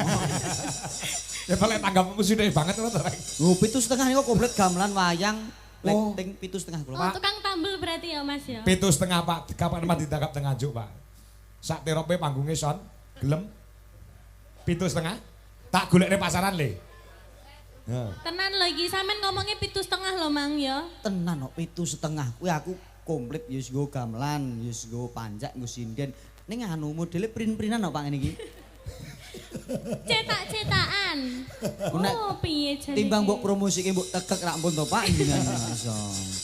Ya paling tanggapmu sithik banget ngono to, Reng. Lho, 7,5 niku komplit gamelan wayang. Lighting 7,5 kula. Oh, tukang tambel berarti ya Mas ya. 7,5 Pak, kapan mati ditangkap teng Nganjuk Pak. Sak terope panggungnya son, gelem. 7,5. Tak golekne pasaran le. Tenan lho iki sampean ngomongnya 7,5 lho Mang ya. Tenan kok 7,5. Kuwi aku komplit ya wis nggo gamelan, ya wis nggo pancak, nggo sinden. Ning anu modele print-printan kok Pak ngene iki. Cetak-cetakan. Oh, piye jane. Timbang mbok promosike mbok tekek rak ampun to Pak jenengan iso.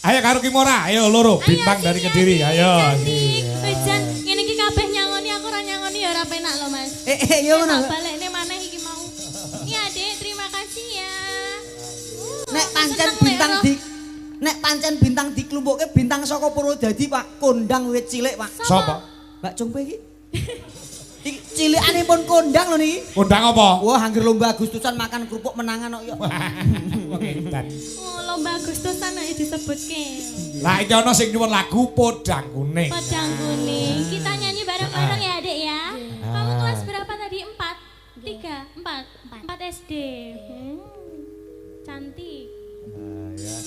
Ayo karo Kimora, ayo loro bintang dari Kediri, ayo. Wis jan ngene iki kabeh nyangoni aku ora nyangoni ya ora penak lho Mas. Iya ngono. Balekne maneh iki mau. Iya Adik, terima kasih ya. Nek pancen bintang di nek pancen bintang diklumpukke bintang saka Purwodadi Pak, kondang wit cilik Pak. Sapa? Mbak Cungpe iki. Iki cilikane pun kondang lho niki. Kondang apa? Wah, angger lomba Agustusan makan kerupuk menangan kok ya. Oh, lomba Agustusan nek disebutke. Lah iki ana sing nyuwun lagu Podang Kuning. Podang Kuning. Kita nyanyi bareng-bareng ya, Adik ya. Kamu kelas berapa tadi? 4? 3, 4. 4 SD. Cantik. Ya.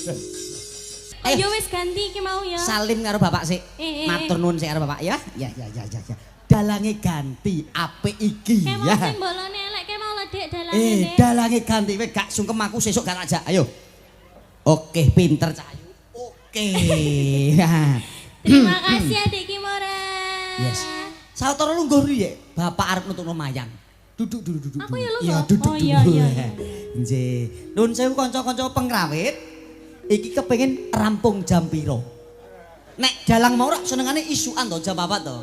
Ayo wis ganti iki mau ya. Salim karo bapak sik. Matur nuwun sik karo bapak ya. Ya ya ya ya ya. Dalange ganti apik iki ya. Kemau sing bolone elek kemau lho Dik dalange. Dalange ganti kowe gak sungkem aku sesuk gak tak jak. Ayo. Oke, pinter Cak Ayu. Oke. Terima kasih Adik Kimora. Yes. Sawetara lungguh riye, bapak arep nutukno mayang. Duduk dulu duduk. Aku ya lungguh. Iya, duduk oh, iya, dulu. Iya, iya. Nggih. Nuwun sewu kanca-kanca pengrawit. Iki kepengin rampung jam piro? Nek dalang mau rak senengane isukan to jam 4 to.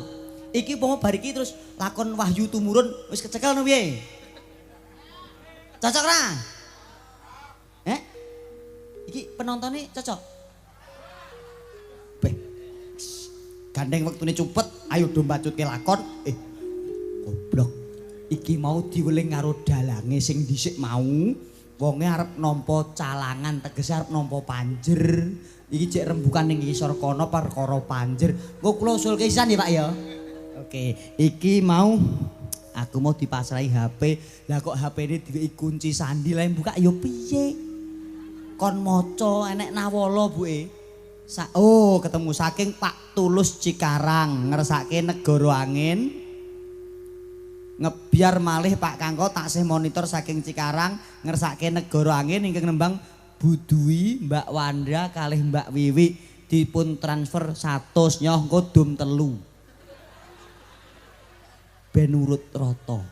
Iki umpama bar iki terus lakon Wahyu Tumurun wis kecekel no piye? Cocok ra? Eh? Iki penontonnya cocok? Beh. Gandeng wektune cupet, ayo do mbacutke lakon. Goblok. Iki mau diweling karo dalange sing dhisik mau. Wonge arep nampa calangan, tegese arep nampa panjer. Iki cek rembukan ning ngisor kono perkara panjer. Engko kula usulke sisan ya, Pak ya. Oke, iki mau aku mau dipasrahi HP. Lah kok HP-ne diwehi kunci sandi lah buka ya piye? Kon maca enek nawala buke. Oh, ketemu saking Pak Tulus Cikarang ngersake Negara Angin. Ngebiar malih Pak Kangko taksih monitor saking Cikarang ngersake Negara Angin ingkang nembang Bu Dwi, Mbak Wanda kalih Mbak Wiwi dipun transfer 100 nyoh engko dum 3. Ben urut rata.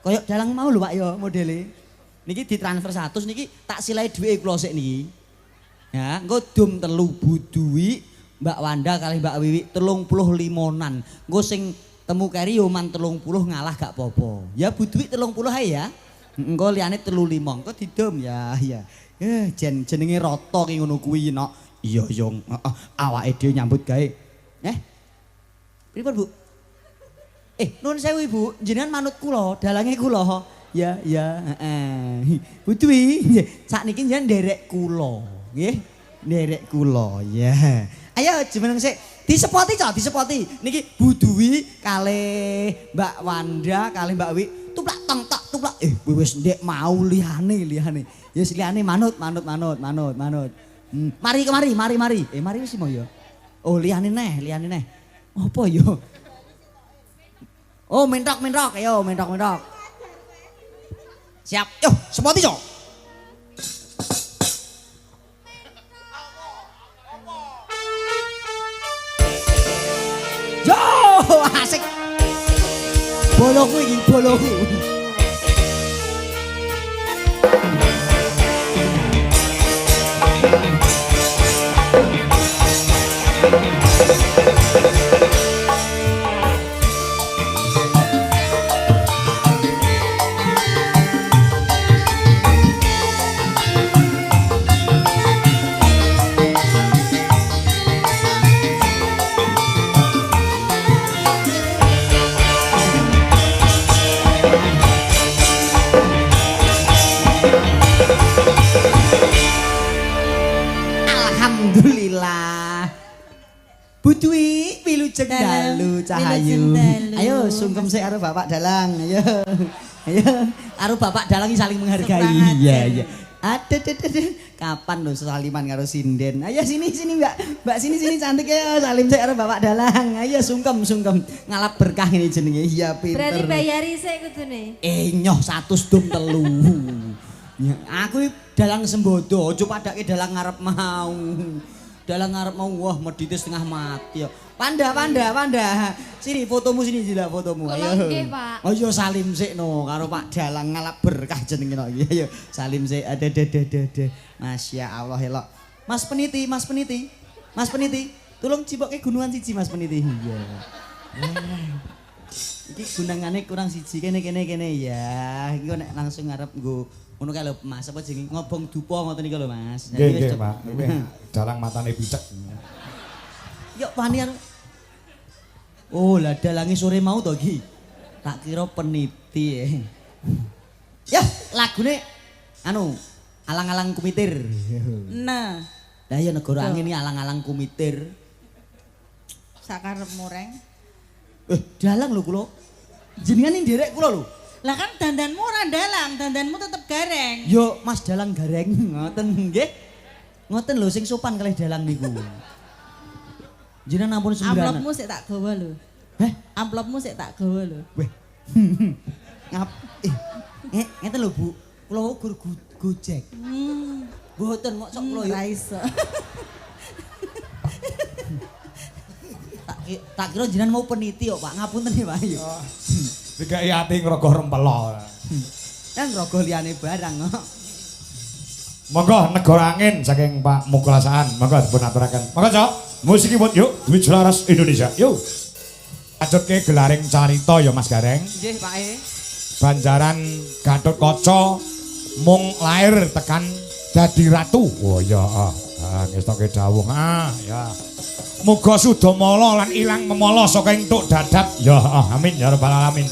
Koyok dalang mau lho Pak ya modele. Niki ditransfer 100 niki tak silahi dhuwite kula sik niki. Ya, engko dum 3 Bu Dwi, Mbak Wanda kalih Mbak Wiwi 35-an. Engko sing temu keri yo man 30 ngalah gak apa-apa. Ya Bu Dwi 30 ae ya. Engko liyane 35, engko didum ya ya. Jen jenenge rata ki ngono kuwi nok. Iya yo heeh awake dhewe nyambut gawe. Pripun Bu? Nuwun sewu Ibu, jenengan manut kula, dalange kula. Ya ya, heeh. Bu Dwi, sakniki jenengan nderek kula, nggih. Nderek kula, ya. Ayo jumeneng sik. Disepoti cok, disepoti. Niki Bu Dwi kalih Mbak Wanda kalih Mbak Wi tuplak teng tok tuplak. Wis ndek mau liyane liyane. Ya wis liyane manut manut manut manut manut. Mari kemari, mari mari. Mari wis mau ya. Oh, liyane neh, liyane neh. Apa ya? Oh, mentok mentok, ayo mentok mentok. Siap. Yo, sepoti cok. Yo, asik. Boloku iki, boloku. Alhamdulillah. Bu Dwi, wilujeng dalu Cahayu. Ayo sungkem sik karo Bapak Dalang. Ayo. Ayo karo Bapak Dalang iki saling menghargai. Iya, iya. Aduh, aduh, aduh. Kapan lho saliman karo sinden? Ayo sini sini Mbak. Mbak sini sini cantik ya. Salim sik karo Bapak Dalang. Ayo sungkem sungkem. Ngalap berkah ini jenenge. Iya pinter. Berarti bayari sik kudune. Nyoh 100 dum 3. Ya, aku dalang sembodo, aja padake dalang ngarep mau. Dalang ngarep mau, wah medite setengah mati ya. Panda, panda, panda. Sini fotomu sini jila fotomu. Ayo. Nggih, Pak. Ayo salim sik no karo Pak Dalang ngalap berkah jenenge no iki. Ayo salim sik. Ade de de de de. Masya Allah elok. Mas Peniti, Mas Peniti. Mas Peniti, tolong cipoke gunungan siji Mas Peniti. Iya. Iki gunungane kurang siji kene kene kene ya. Iki nek langsung ngarep nggo ngono kae lho Mas, apa jenenge ngobong dupa ngoten niku lho Mas. Nggih nggih Pak. Dalang matane picek. Yok wani. Oh, lah dalange sore mau to iki. Tak kira peniti. Ya, lagune anu alang-alang kumitir. Nah. Lah ya Negara Angin iki alang-alang kumitir. Sakarepmu reng. Dalang lho kula. Jenengan nderek kula lho. Lah kan dandanmu ora dalang, dandanmu tetep gareng. Yo Mas Dalang gareng ngoten nggih. Ngoten lho sing sopan kalih dalang niku. Jenengan ampun sembrana. Amplopmu sik tak gawa lho. Heh, amplopmu sik tak gawa lho. Weh. Ngap ngeten lho Bu, kula gur Gojek. Mboten mok sok kula yo. Ora iso. Tak kira jenengan mau peniti kok Pak, ngapunten ya Pak yo. Dikai ati ngrogoh rempelo. Kan ngrogoh liyane barang kok. Monggo Negara Angin saking Pak Muklasaan, monggo dipun aturaken. Monggo Cok, musikipun yuk Dwi Jelaras Indonesia. Yuk. Lanjutke gelaring carita ya Mas Gareng. Nggih Pak e. Banjaran Gatotkaca mung lair tekan dadi ratu. Oh iya, ah ngestoke dawuh. Ah ya. Muga sudamala lan ilang memala saka entuk dadap. Ya amin ya rabbal alamin.